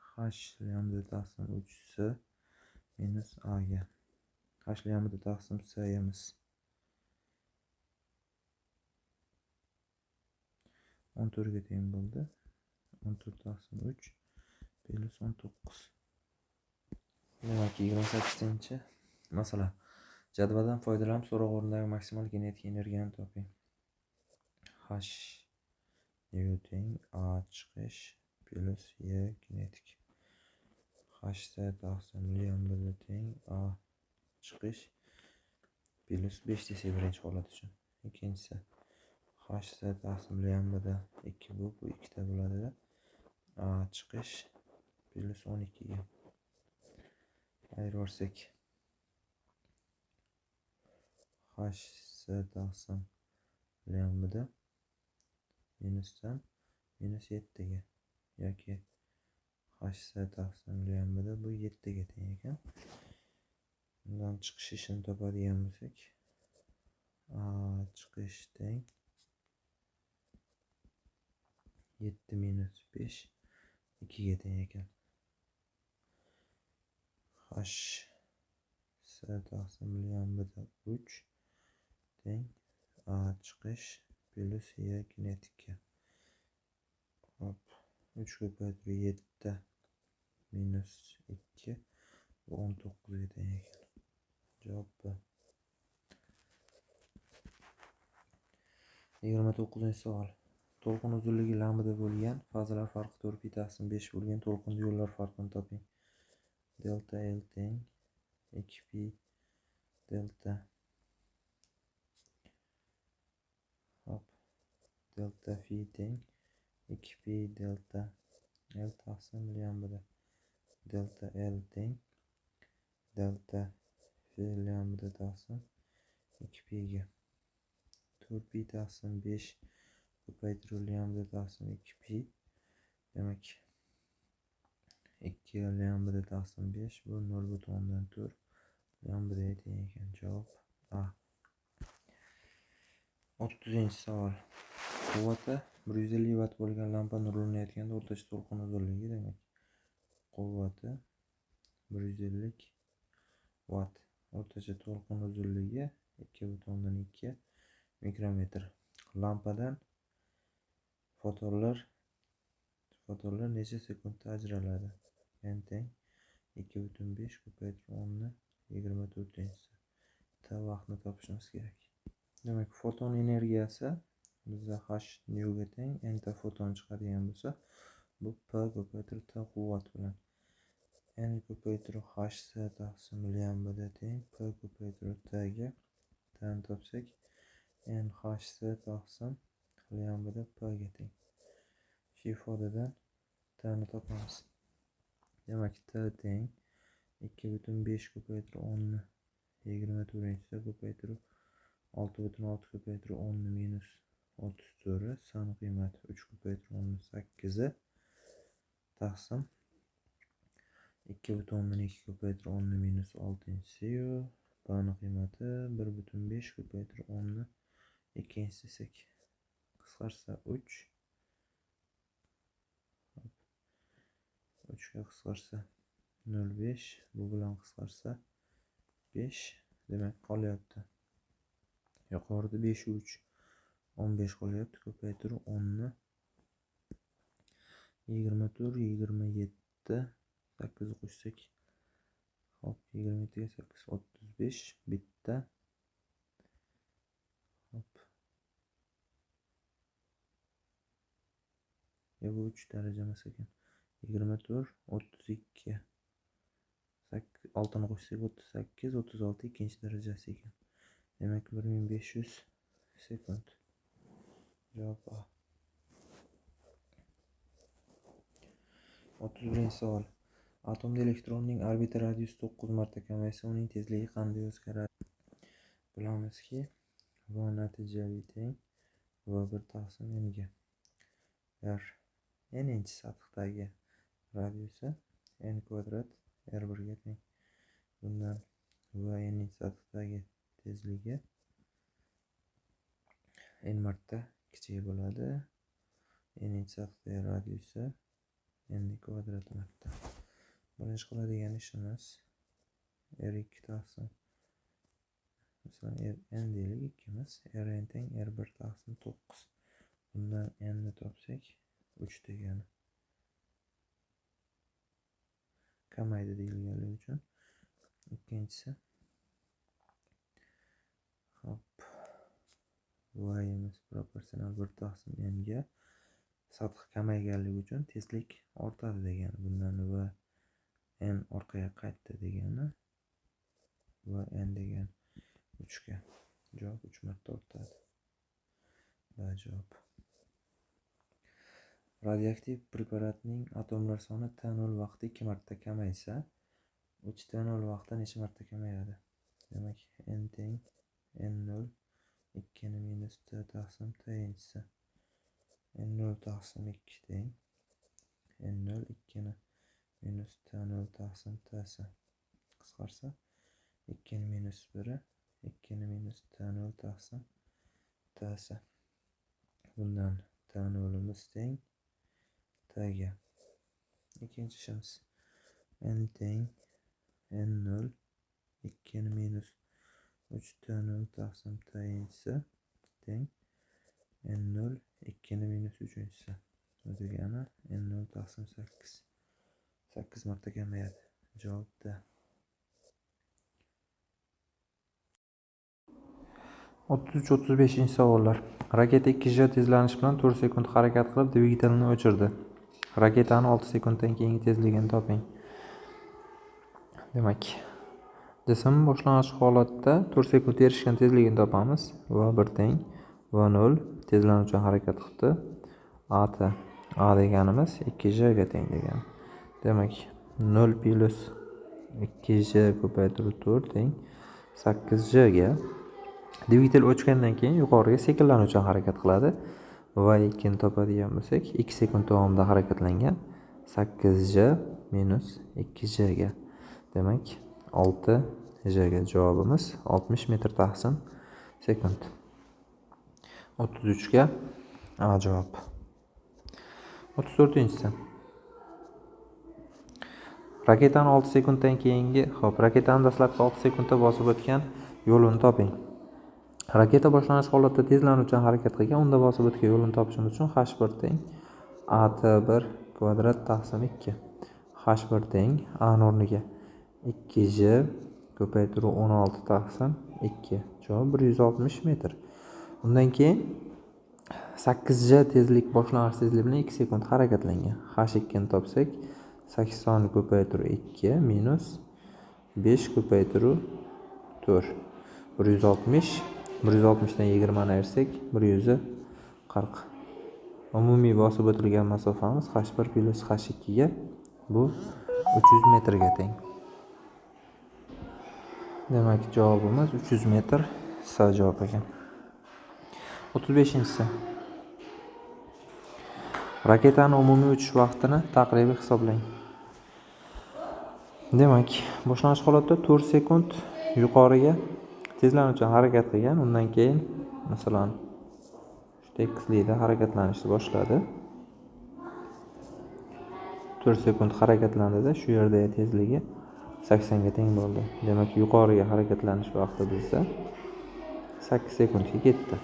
h lambda taqsim 3 s minus a ga. H lambda taqsim s imiz 14 ga teng bo'ldi. 14 taqsim 3 plus 19. Demak, 28-masala. Jadvaldan foydalanib so'roq o'rnidagi maksimal kinetik energiyani toping. H nu teng a chiqish plus y kinetik. H s taqsim lambda teng a chiqish plus 5 desak birinchi holat uchun. Ikkinchisi h s taqsim lambda 2 bu 2 ta bo'ladi. A chiqish plus 12 ga. Ayirib yuborsak h s taqsim lambda minusdan minus 7 ga yoki h s taqsim lambda bu 7 ga teng ekan. Bundan chiqish ishini topadigan bo'lsak, a chiqish teng 7 minus 5 2 ga teng ekan. H s taqsim lambda 3 teng a chiqish plus y kinetikka. Hop, 3 ko'paytirib 7 minus 2 bu 19 ga teng ekan. Javob B. 29-savol. To'lqin uzunligi lambda bo'lgan, fazalar farqi 4 pi taqsim 5 bo'lgan to'lqinda yo'llar farqini toping. Delta L teng 2 pi delta. Hop, delta fi teng 2 pi delta L taqsim lambda. Delta L teng delta fi lambda taqsim 2 pi ga. 4 pi taqsim 5 ko'paytirib lambda taqsim 2 pi. Demak, 2 lambda taqsim 5 bu 0,4 lambda teng ekan. Javob A. 30-savol. Quvvati 150 vatt bo'lgan lampa nurlanayotganda o'rtacha to'lqin uzunligi, demak, quvvati 150 vatt, o'rtacha to'lqin uzunligi 2,2 mikrometr. Lampadan fotonlar necha sekundda ajraladi? N teng 2,5 ko'paytirib 10^24. T vaqtni topishimiz kerak. Demak, foton energiyasi bizda h nu ga teng, n ta foton chiqadigan bo'lsa, bu p ko'paytirib t quvvat bilan n ko'paytirib h c taqsim lambda teng p ko'paytirib t ga, t ni topsak n h c taqsim lambda p ga teng. Shu ifodadan t ni topamiz. Demak, t teng 2,5 ko'paytirib 10^24 ko'paytirib 6,6 ko'paytirib 10-34, san qiymati 3 ko'paytirib 10^8 taqsim 2,2 ko'paytirib 10-6-yu p ni qiymati 1,5 ko'paytirib 10^2 desak, qisqarsa 3, 3 ga qisqarsa 0,5, bu bilan qisqarsa 5, demak qolyapti. Yuqorida 5 3 15 qolyapti, ko'paytirib 10^24 27 8 qo'shsak, hop, 27 ga 8 35 bitta. Hop. Ya bu 3 daraja emas ekan. 24 32 6 ni qo'shsak 38 36 ikkinchi darajasi ekan. Demak 1500 sekund. Javob A. 31-savol. Atomda elektronning orbita radiusi 9 marta kamaysa, uning tezligi qanday o'zgaradi? Bilamizki, V natijaviy teng V1 taqsim n ga. R n-inchi sathdagi radiusi n kvadrat r1 ga teng. Bundan V n-inchi sathdagi tezligi n marta kichik bo'ladi. N-inchi sathdagi radiusi n kvadrat marta. Birinchi qiladigan ishimiz r2 taqsim, masalan, n deylik ikkimiz, rn teng r1 taqsim 9. Bundan n ni topsak 3 degani. Kamaydi deyilganligi uchun. Ikkinchisi, hop, y'imiz proporsional 1 taqsim n ga, sath kamayganligi uchun tezlik ortadi degani. Bundan v n orqaga qaytdi degani, v n degan 3 ga. Javob 3 marta ortadi. Va javob. Radioaktiv preparatning atomlar soni T0 vaqtida 2 marta kamaysa, 3T0 vaqtida necha marta kamayadi? Demak, n teng n0 2 minus t taqsim t inchisi. n0 taqsim 2 teng n0 2 minus t0 taqsim t si. Qisqarsa 2 minus 1 2 minus t0 taqsim t si. Bundan t0'imiz teng t ga. Ikkinchi ishimiz n teng n0 2 minus 3t0 taqsim t inchisi teng n0 2 minus 3-inchisi. Bu degani n0 taqsim 8. 8 marta kamayadi. Javob D. 33-35-savollar. Raketa 2J tezlanish bilan 4 sekund harakat qilib dvigatelni o'chirdi. Raketani 6 sekunddan keyingi tezligini toping. Demak, jism boshlang'ich holatda 4 sekundda erishgan tezligini topamiz. V1 teng V0 tezlanuvchan harakat qildi. AT A deganimiz 2J ga teng degani. Demak, 0 plus 2J ko'paytirib 4 teng 8J ga. Dvigatel o'chgandan keyin yuqoriga sekinlanuvchan harakat qiladi. Va 2 ni topadigan bo'lsak, 2 sekund davomida harakatlangan 8J minus 2J ga. Demak, 6J ga javobimiz 60 metr taqsim sekund. 33 ga A javob. 34-inchisi. Raketani 6 sekunddan keyingi, xo'p, raketani dastlabki 6 sekundda bosib o'tgan yo'lini toping. Raketa boshlanish holatda tezlanuvchan harakat qilgan, unda bosib o'tgan yo'lini topishimiz uchun h1 teng at1 kvadrat taqsim 2. h1 teng a o'rniga 2j ko'paytiruv 16 taqsim 2. Javob 160 metr. Undan keyin 8j tezlik boshlang'ich tezlik bilan 2 sekund harakatlangan. H2 ni topsak 80 ko'paytiruv 2 minus 5 ko'paytiruv 4. 160, 160 dan 20 ni ayirsak 140. Umumiy bosib o'tilgan masofamiz h1 plus h2 ga bu 300 metrga teng. Demak, javobimiz 300 metr S javob ekan. 35-inchisi. Raketani umumiy uchish vaqtini taqribiy hisoblang. Demak, boshlang'ich holatda 4 sekund yuqoriga tezlanuvchan harakat qilgan, undan keyin masalan shu tekislikda harakatlanishni boshladi. 4 sekund harakatlandida shu yerda tezligi 80 ga teng bo'ldi. Demak, yuqoriga harakatlanish vaqti bizda 8 sekundga ketdi.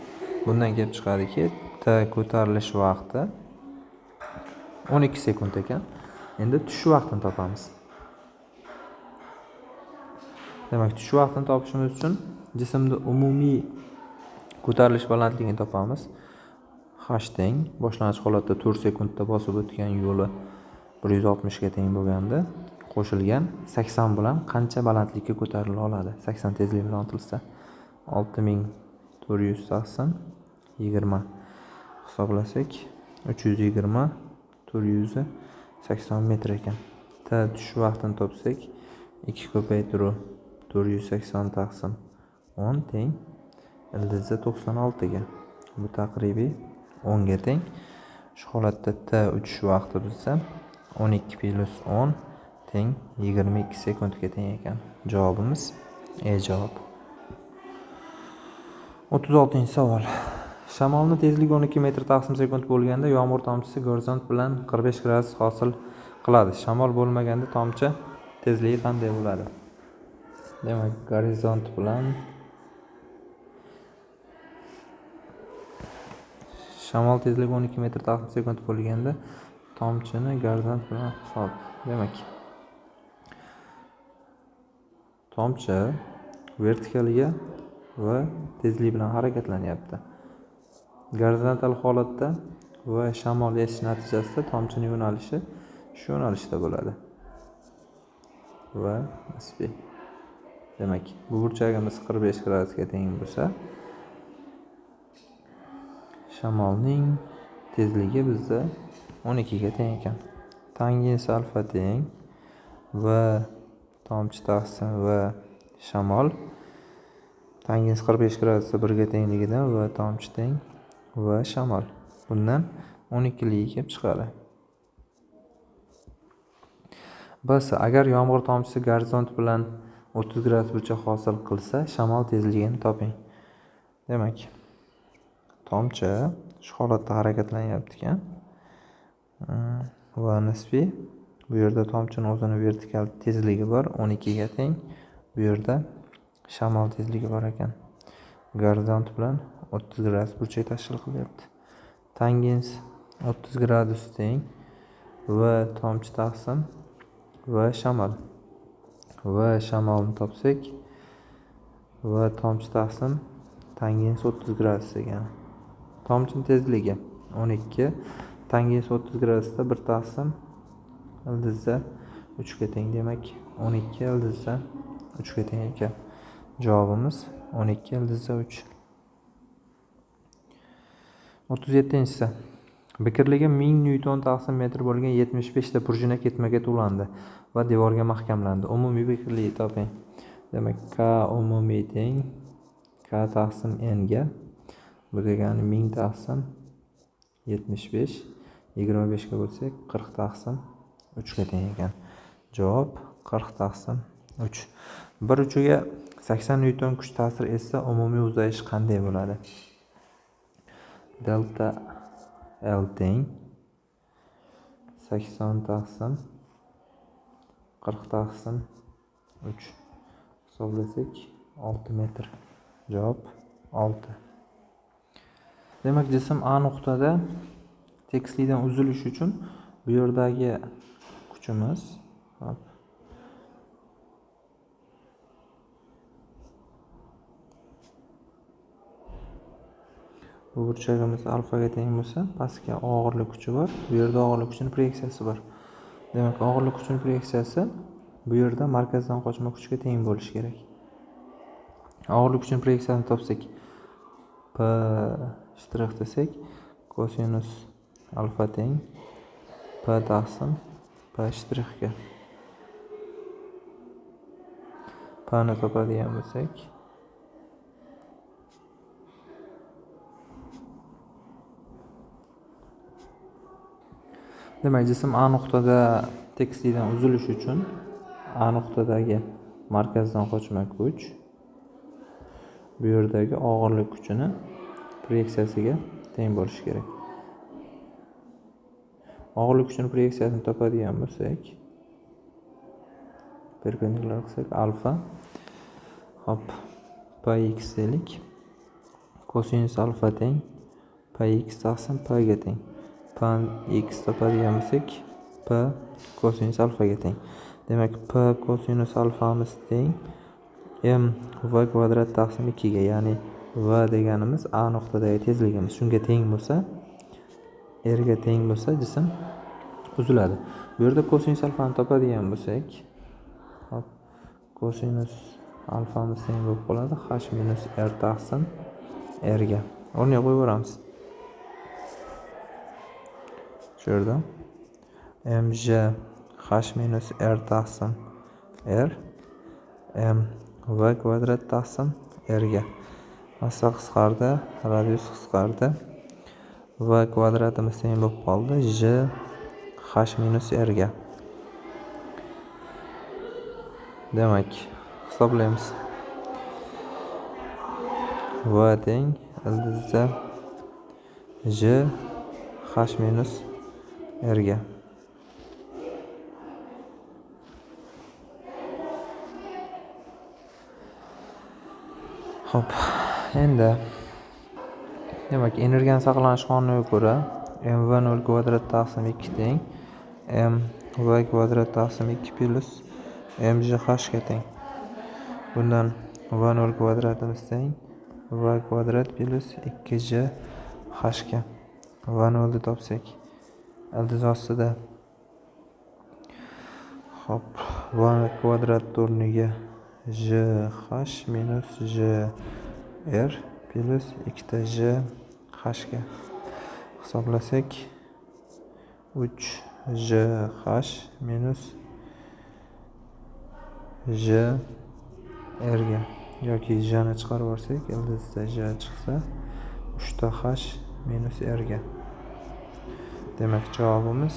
Bundan kelib chiqadiki, T ko'tarilish vaqti 12 sekund ekan. Endi tushish vaqtini topamiz. Demak, tushish vaqtini topishimiz uchun jismni umumiy ko'tarilish balandligini topamiz. H teng boshlang'ich holatda 4 sekundda bosib o'tgan yo'li 160 ga teng bo'lganda qo'shilgan 80 bilan qancha balandlikka ko'tarila oladi? 80 tezlik bilan otilsa 6400 taqsim 20 hisoblasak 320 480 metr ekan. T tushish vaqtini topsak 2 ko'paytiruv 480 taqsim 10 teng ildizda 96 ga. Bu taqribiy 10 ga teng. Shu holatda T uchish vaqti bizda 12 plus 10 teng 22 sekundga teng ekan. Javobimiz E javob. 36-savol. Shamolning tezligi 12 metr taqsim sekund bo'lganda yomg'ir tomchisi gorizont bilan 45 gradus hosil qiladi. Shamol bo'lmaganda tomchi tezligi qanday bo'ladi? Demak, gorizont bilan shamol tezligi 12 metr taqsim sekund bo'lganda tomchini gorizont bilan hisob. Demak, tomchi vertikalga va tezlik bilan harakatlanyapti. Gorizontal holatda va shamol esish natijasida tomchining yo'nalishi shu yo'nalishda bo'ladi. Va nisbiy. Demak, bu burchagimiz 45 gradusga teng bo'lsa, shamolning tezligi bizda 12 ga teng ekan. Tangens alfa teng va tomchi taqsim va shamol tangens 45 gradusda 1 ga tengligidan va tomchi teng va shamol. Bundan 12 ligi kelib chiqadi. Bs, agar yomg'ir tomchisi gorizont bilan 30 gradus burchak hosil qilsa, shamol tezligini toping. Demak, tomchi shu holatda harakatlanyapti ekan. Va nisbiy bu yerda tomchining o'zini vertikal tezligi bor, 12 ga teng. Bu yerda shamol tezligi bor ekan. Gorizont bilan 30 gradus burchak tashkil qilyapti. Tangens 30 gradus teng va tomchi taqsim va shamol. Va shamolni topsak va tomchi taqsim tangens 30 gradus ekan. Tomchining tezligi 12, tangens 30 gradusda 1 taqsim ildizda 3 ga teng. Demak, 12 ildizda 3 ga teng ekan. Javobimiz 12 ildizda 3. 37-inchisi. Bikirligi 1000 nyuton taqsim metr bo'lgan 75 ta prujina ketma-ket ulandi va devorga mahkamlandi. Umumiy bikirlikni toping. Demak, K umumiy teng K taqsim N ga. Bu degani 1000 taqsim 75, 25 ga bo'lsak 40 taqsim 3 ga teng ekan. Javob 40 taqsim 3. Bir uchiga 80 nyuton kuch ta'sir etsa, umumiy uzayish qanday bo'ladi? Delta L teng 80 taqsim 40 taqsim 3. Hisoblasak 6 metr. Javob 6. Demak, jism A nuqtada tekislikdan uzilish uchun bu yerdagi kuchimiz, hop, bu burchagimiz alfaga teng bo'lsa, pastga og'irlik kuchi bor, bu yerda og'irlik kuchini proyeksiyasi bor. Demak, og'irlik kuchini proyeksiyasi bu yerda markazdan qochma kuchga teng bo'lishi kerak. Og'irlik kuchini proyeksiyasini topsak, P shtrix desak, kosinus alfa teng P taqsim P shtrixga. P ni topadigan bo'lsak, demak, jism A nuqtada tekislikdan uzilish uchun A nuqtadagi markazdan qochma kuch bu yerdagi og'irlik kuchini proyeksiyasiga teng bo'lishi kerak. Og'irlik kuchini proyeksiyasini topadigan bo'lsak, perpendikulyar qilsak alfa, hop, px deylik, kosinus alfa teng px taqsim p ga teng. Px topadigan bo'lsak, p kosinus alfaga teng. Demak, p kosinus alfamiz teng m v kvadrat taqsim 2 ga, ya'ni v deganimiz A nuqtadagi tezligimiz. Shunga teng bo'lsa, r ga teng bo'lsa, jism uziladi. Bu yerda kosinus alfani topadigan bo'lsak, hop, kosinus alfamiz teng bo'lib qoladi h minus r taqsim r ga. O'rniga qo'yib yuboramiz. Shu yerda mg h minus r taqsim r m v kvadrat taqsim r ga. Massa qisqardi, radius qisqardi. V kvadratimiz teng bo'lib qoldi j h minus r ga. Demak, hisoblaymiz. V teng ildizda j h minus r ga. Xo'p, endi demak, energiyani saqlanish qonuniga ko'ra mv0 kvadrat taqsim 2 teng mv kvadrat taqsim 2 plus mgh ga teng. Bundan v0 kvadratimiz teng v kvadrat plus 2gh ga. V0 ni topsak, ildiz ostida, hop, v kvadrat o'rniga gh minus g r plus 2 g h ga hisoblasak 3 g h minus g r ga, yoki j ni chiqarib yuborsak, ildizda j chiqsa 3 ta h minus r ga. Demak, javobimiz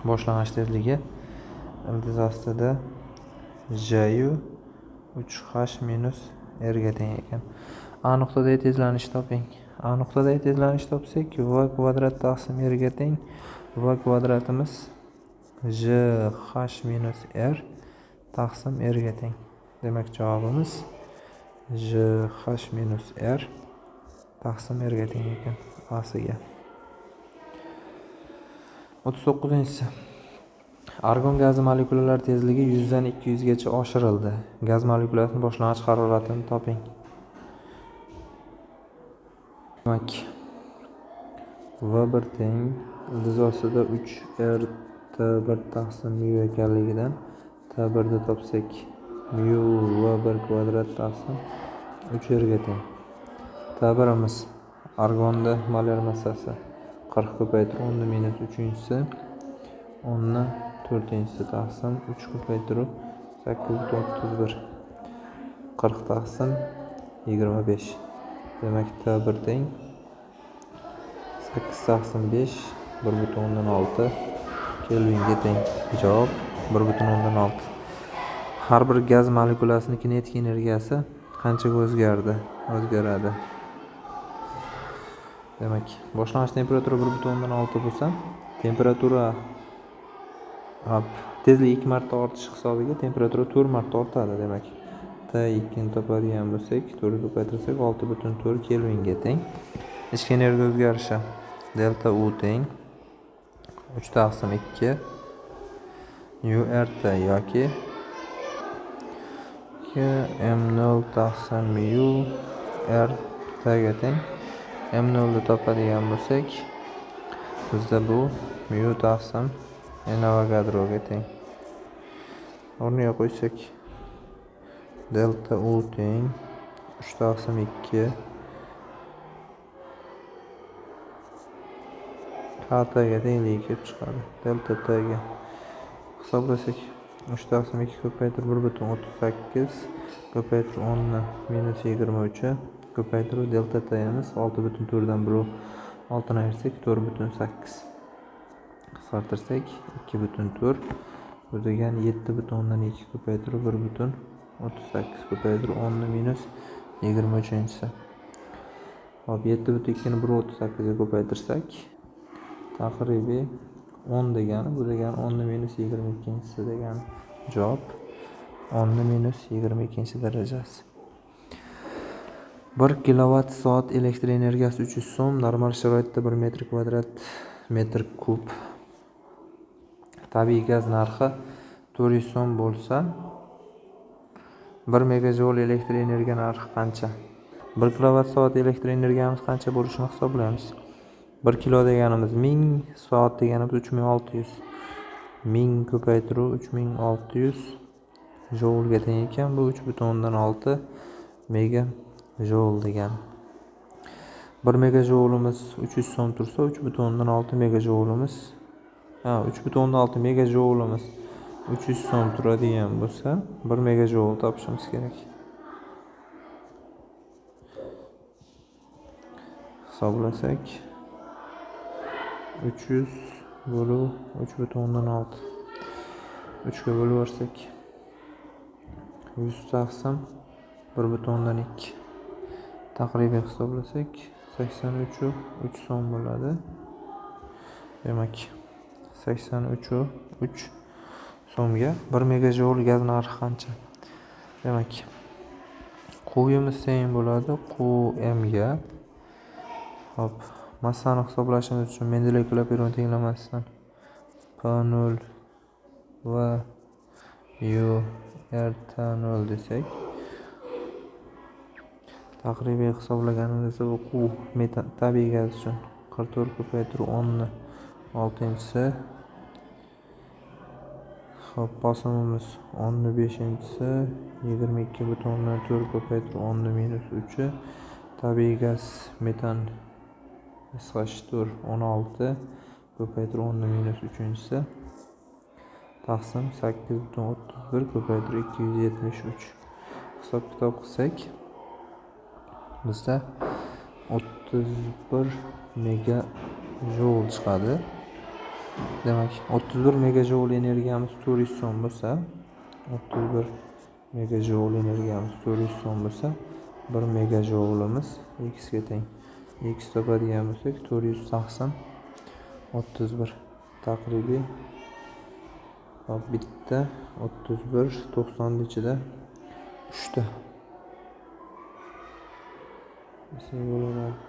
boshlang'ich tezligi ildiz ostida j 3h minus r ga teng ekan. A nuqtadagi tezlanish toping. A nuqtadagi tezlanish topsak, v kvadrat taqsim r ga teng. V kvadratimiz j h minus r taqsim r ga teng. Demak, javobimiz j h minus r taqsim r ga teng ekan A siga. 39-inchisi. Argon gazi molekulalari tezligi 100 dan 200 gacha oshirildi. Gaz molekulasini boshlang'ich haroratini toping. Demak, V1 teng ildiz ostida 3 R T1 taqsim mu ekanligidan T1 ni topsak mu V1 kvadrat taqsim 3 R ga teng. T1imiz argonda molar massasi 40 ko'paytirib 10 minus 3-inchisi 10 4-inchisi taqsim 3 ko'paytirib 8.31 40 taqsim 25. Demak, T1 teng 8 taqsim 5 1.6 Kelvinga teng. Javob 1.6. Har bir gaz molekulasining kinetik energiyasi qanchaga o'zgaradi? Demak, boshlang'ich temperatura 1,6 bo'lsa, temperatura tezlik 2 marta ortishi hisobiga temperatura 4 marta ortadi. Demak, T2 ni topadigan bo'lsak, 4 ga ko'paytirsak 6,4 Kelvinga teng. Ichki energiya o'zgarishi delta U teng 3 taqsim 2 nu RT yoki M0 taqsim mu R T ga teng. M0 ni topadigan bo'lsak, bizda bu mu taqsim N Avogadroga teng. O'rniga qo'ysak, delta U teng 3 taqsim 2 KT ga tengligi kelib chiqadi. Delta T ga hisoblasak, 3 taqsim 2 ko'paytirib 1,38 ko'paytirib 10 minus 23 ko'paytirib delta T'imiz 6,4 dan 1,6 ni ayirsak 4,8. Qisqartirsak 2,4, bu degani 7,2 ko'paytirib 1,38 ko'paytirib 10 minus 23. Hop, 7,2 ni 1,38 ga ko'paytirsak taqribiy 10 degani, bu degani 10 minus 22 degani. Javob 10 minus 22 darajasi. 1 kilovat soat elektr energiyasi 300 so'm, normal sharoitda 1 metr kvadrat metr kub. Tabiiy gaz narxi 400 so'm bo'lsa, 1 megajoul elektr energiya narxi qancha? 1 kilovat soat elektr energiyamiz qancha bo'lishini hisoblaymiz. 1 kilo deganimiz 1000, soat deganimiz 3600. 1000 ko'paytiruv 3600 joulga teng ekan, bu 3,6 mega joul degani. 1 megajoulimiz 300 so'm tursa, 3,6 megajoulimiz, 3,6 megajoulimiz 300 so'm turadigan bo'lsa, 1 megajoul topishimiz kerak. Hisoblasak 300 bo'lib 3,6, 3 ga bo'lib yuborsak 100 taqsim 1,2. Taqribiy hisoblasak 83,3 so'm bo'ladi. Demak, 83,3 so'mga 1 megajoul gaz narxi qancha? Demak, Q'yimiz teng bo'ladi Qm ga. Hop, massani hisoblashimiz uchun Mendeleyev-Clapeyron tenglamasidan P0 va U RT0 desak, taqribiy hisoblaganimizda bu Q metan tabiiy gaz uchun 44 ko'paytirib 10 oltinchisi. Hop, bosimimiz 10 beshinchisi, 22,4 ko'paytirib 10 minus 3. Tabiiy gaz metan SH4 16 ko'paytirib 10 minus 3 taqsim 8,31 ko'paytirib 273. Hisob kitob qilsak bizda 31 megajoul chiqadi. Demak, 31 megajoul energiyamiz 400 so'm bo'lsa, 31 megajoul energiyamiz 400 so'm bo'lsa, 1 megajoulimiz x ga teng. X topadigan bo'lsak 400 taqsim 31 taqribiy. Hop, bitta 31 90 ichida 3 ta.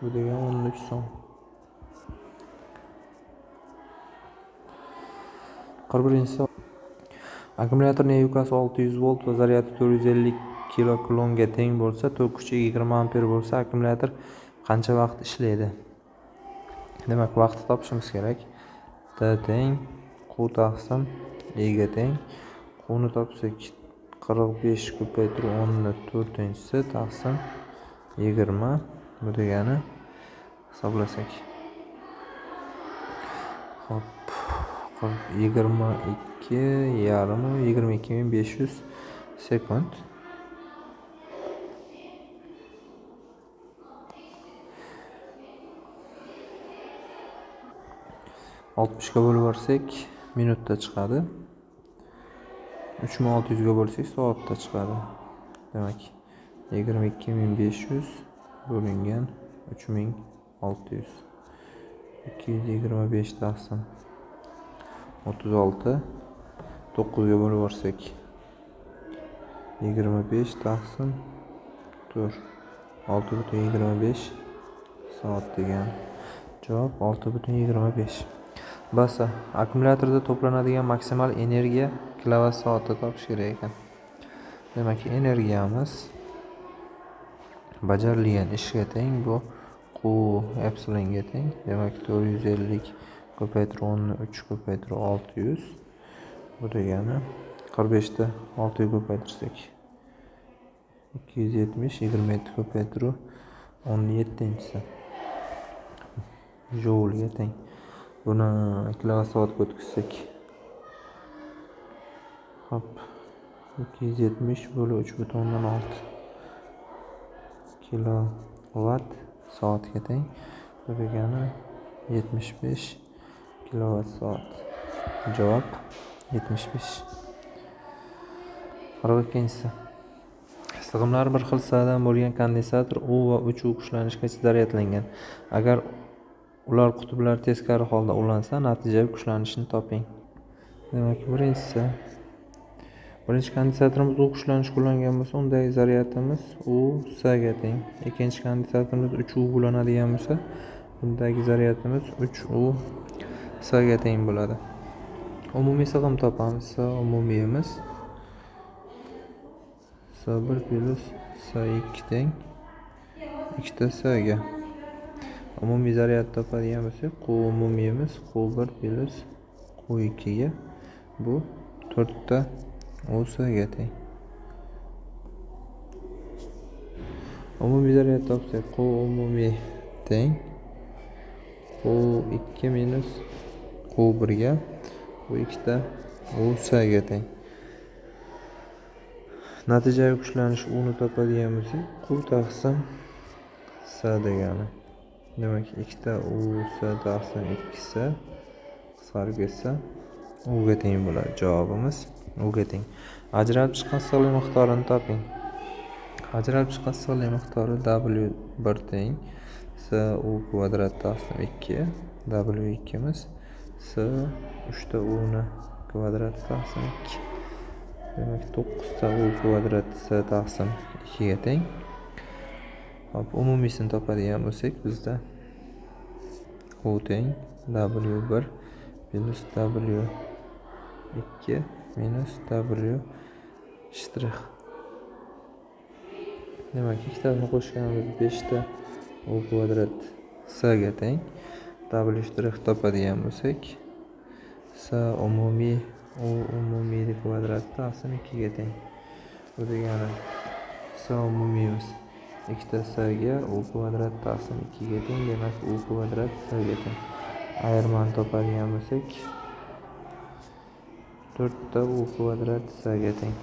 Bu degan 13 so'm. 41. Akkumulyatorning yukasi 600 volt va zaryadi 450 kilokulonga teng bo'lsa, tok kuchi 20 amper bo'lsa, akkumulyator qancha vaqt ishlaydi? Demak, vaqtni topishimiz kerak. T teng Q taqsim E ga teng. Q ni topsak 45 ko'paytirib 10 to'rtinchisi taqsim 20, bu degani hisoblasak. Hop, 22,5 22500 sekund. 60 ga bo'lib yuborsak minutda chiqadi. 3600 ga bo'lsak soatda chiqadi. Demak, 22500 bo'lingan 3600. 600. 225 taqsim 36 9 ga bo'lib yuborsak 25 taqsim 4 6,25 soat degan javob 6,25. Basa akkumulyatorda to'planadigan maksimal energiya kilovat soatda topish kerak ekan. Demak, energiyamiz bajarilgan ishga teng, bu Q epsilonga teng. Demak, 450 ko'paytirib 10 ni 3 ko'paytirib 600. Bu degani 45 ni 6 ga ko'paytirsak 270, 27 ko'paytirib 10 ni 7-inchisi joulga teng. Buni kilovat soatga o'tkazsak, hop, 270 bo'lib 3,6 kilovat soatga teng. Bu degani 75 kilovat soat. Javob 75. 42-si. Sig'imlari bir xil S dan bo'lgan kondensator U va 3U kuchlanishgacha zaryadlangan. Agar ular qutublari teskari holda ulansa, natijaviy kuchlanishni toping. Demak, birinchi kondensatorimiz U kuchlanish ulangan bo'lsa, undagi zaryadimiz U S ga teng. Ikkinchi kondensatorimiz 3U ulanadigan bo'lsa, bundagi zaryadimiz 3U S ga teng bo'ladi. Umumiy sig'im topamiz. S umumiyimiz S1 plyus S2 teng ikkita S ga. Umumiy zaryad topadigan bo'lsak, Q umumiyimiz Q1 plyus Q2 ga, bu 4 ta U S ga teng. Umumiy zaryad topsak, Q umumiy teng Q2 minus Q1 ga, bu ikkita U S ga teng. Natijaviy kuchlanish U ni topadigan bo'lsak, Q taqsim S degani. Demak, ikkita U S taqsim 2 S qisqarib ketsa U ga teng bo'ladi. Javobimiz U ga teng. Ajralib chiqqan issiqlik miqdorini toping. Ajralib chiqqan issiqlik miqdori W1 teng S U kvadrat taqsim 2, W2miz S 3 ta U ni kvadrat taqsim 2. Demak, 9 ta U kvadrat S taqsim 2 ga teng. Hop, umumiysini topadigan bo'lsak, bizda U teng W1 plyus W2 minus W shtrix. Demak, ikkitasini qo'shganimiz 5 ta U kvadrat S ga teng. W shtrix topadigan bo'lsak, S umumiy U umumiy kvadrat taqsim 2 ga teng. Bu degani S umumiyimiz ikkita S ga U kvadrat taqsim 2 ga teng. Demak, U kvadrat S ga teng. Ayirmani topadigan bo'lsak, 4 ta U kvadrat S ga teng.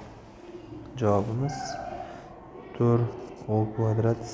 Javobimiz 4 U kvadrat S.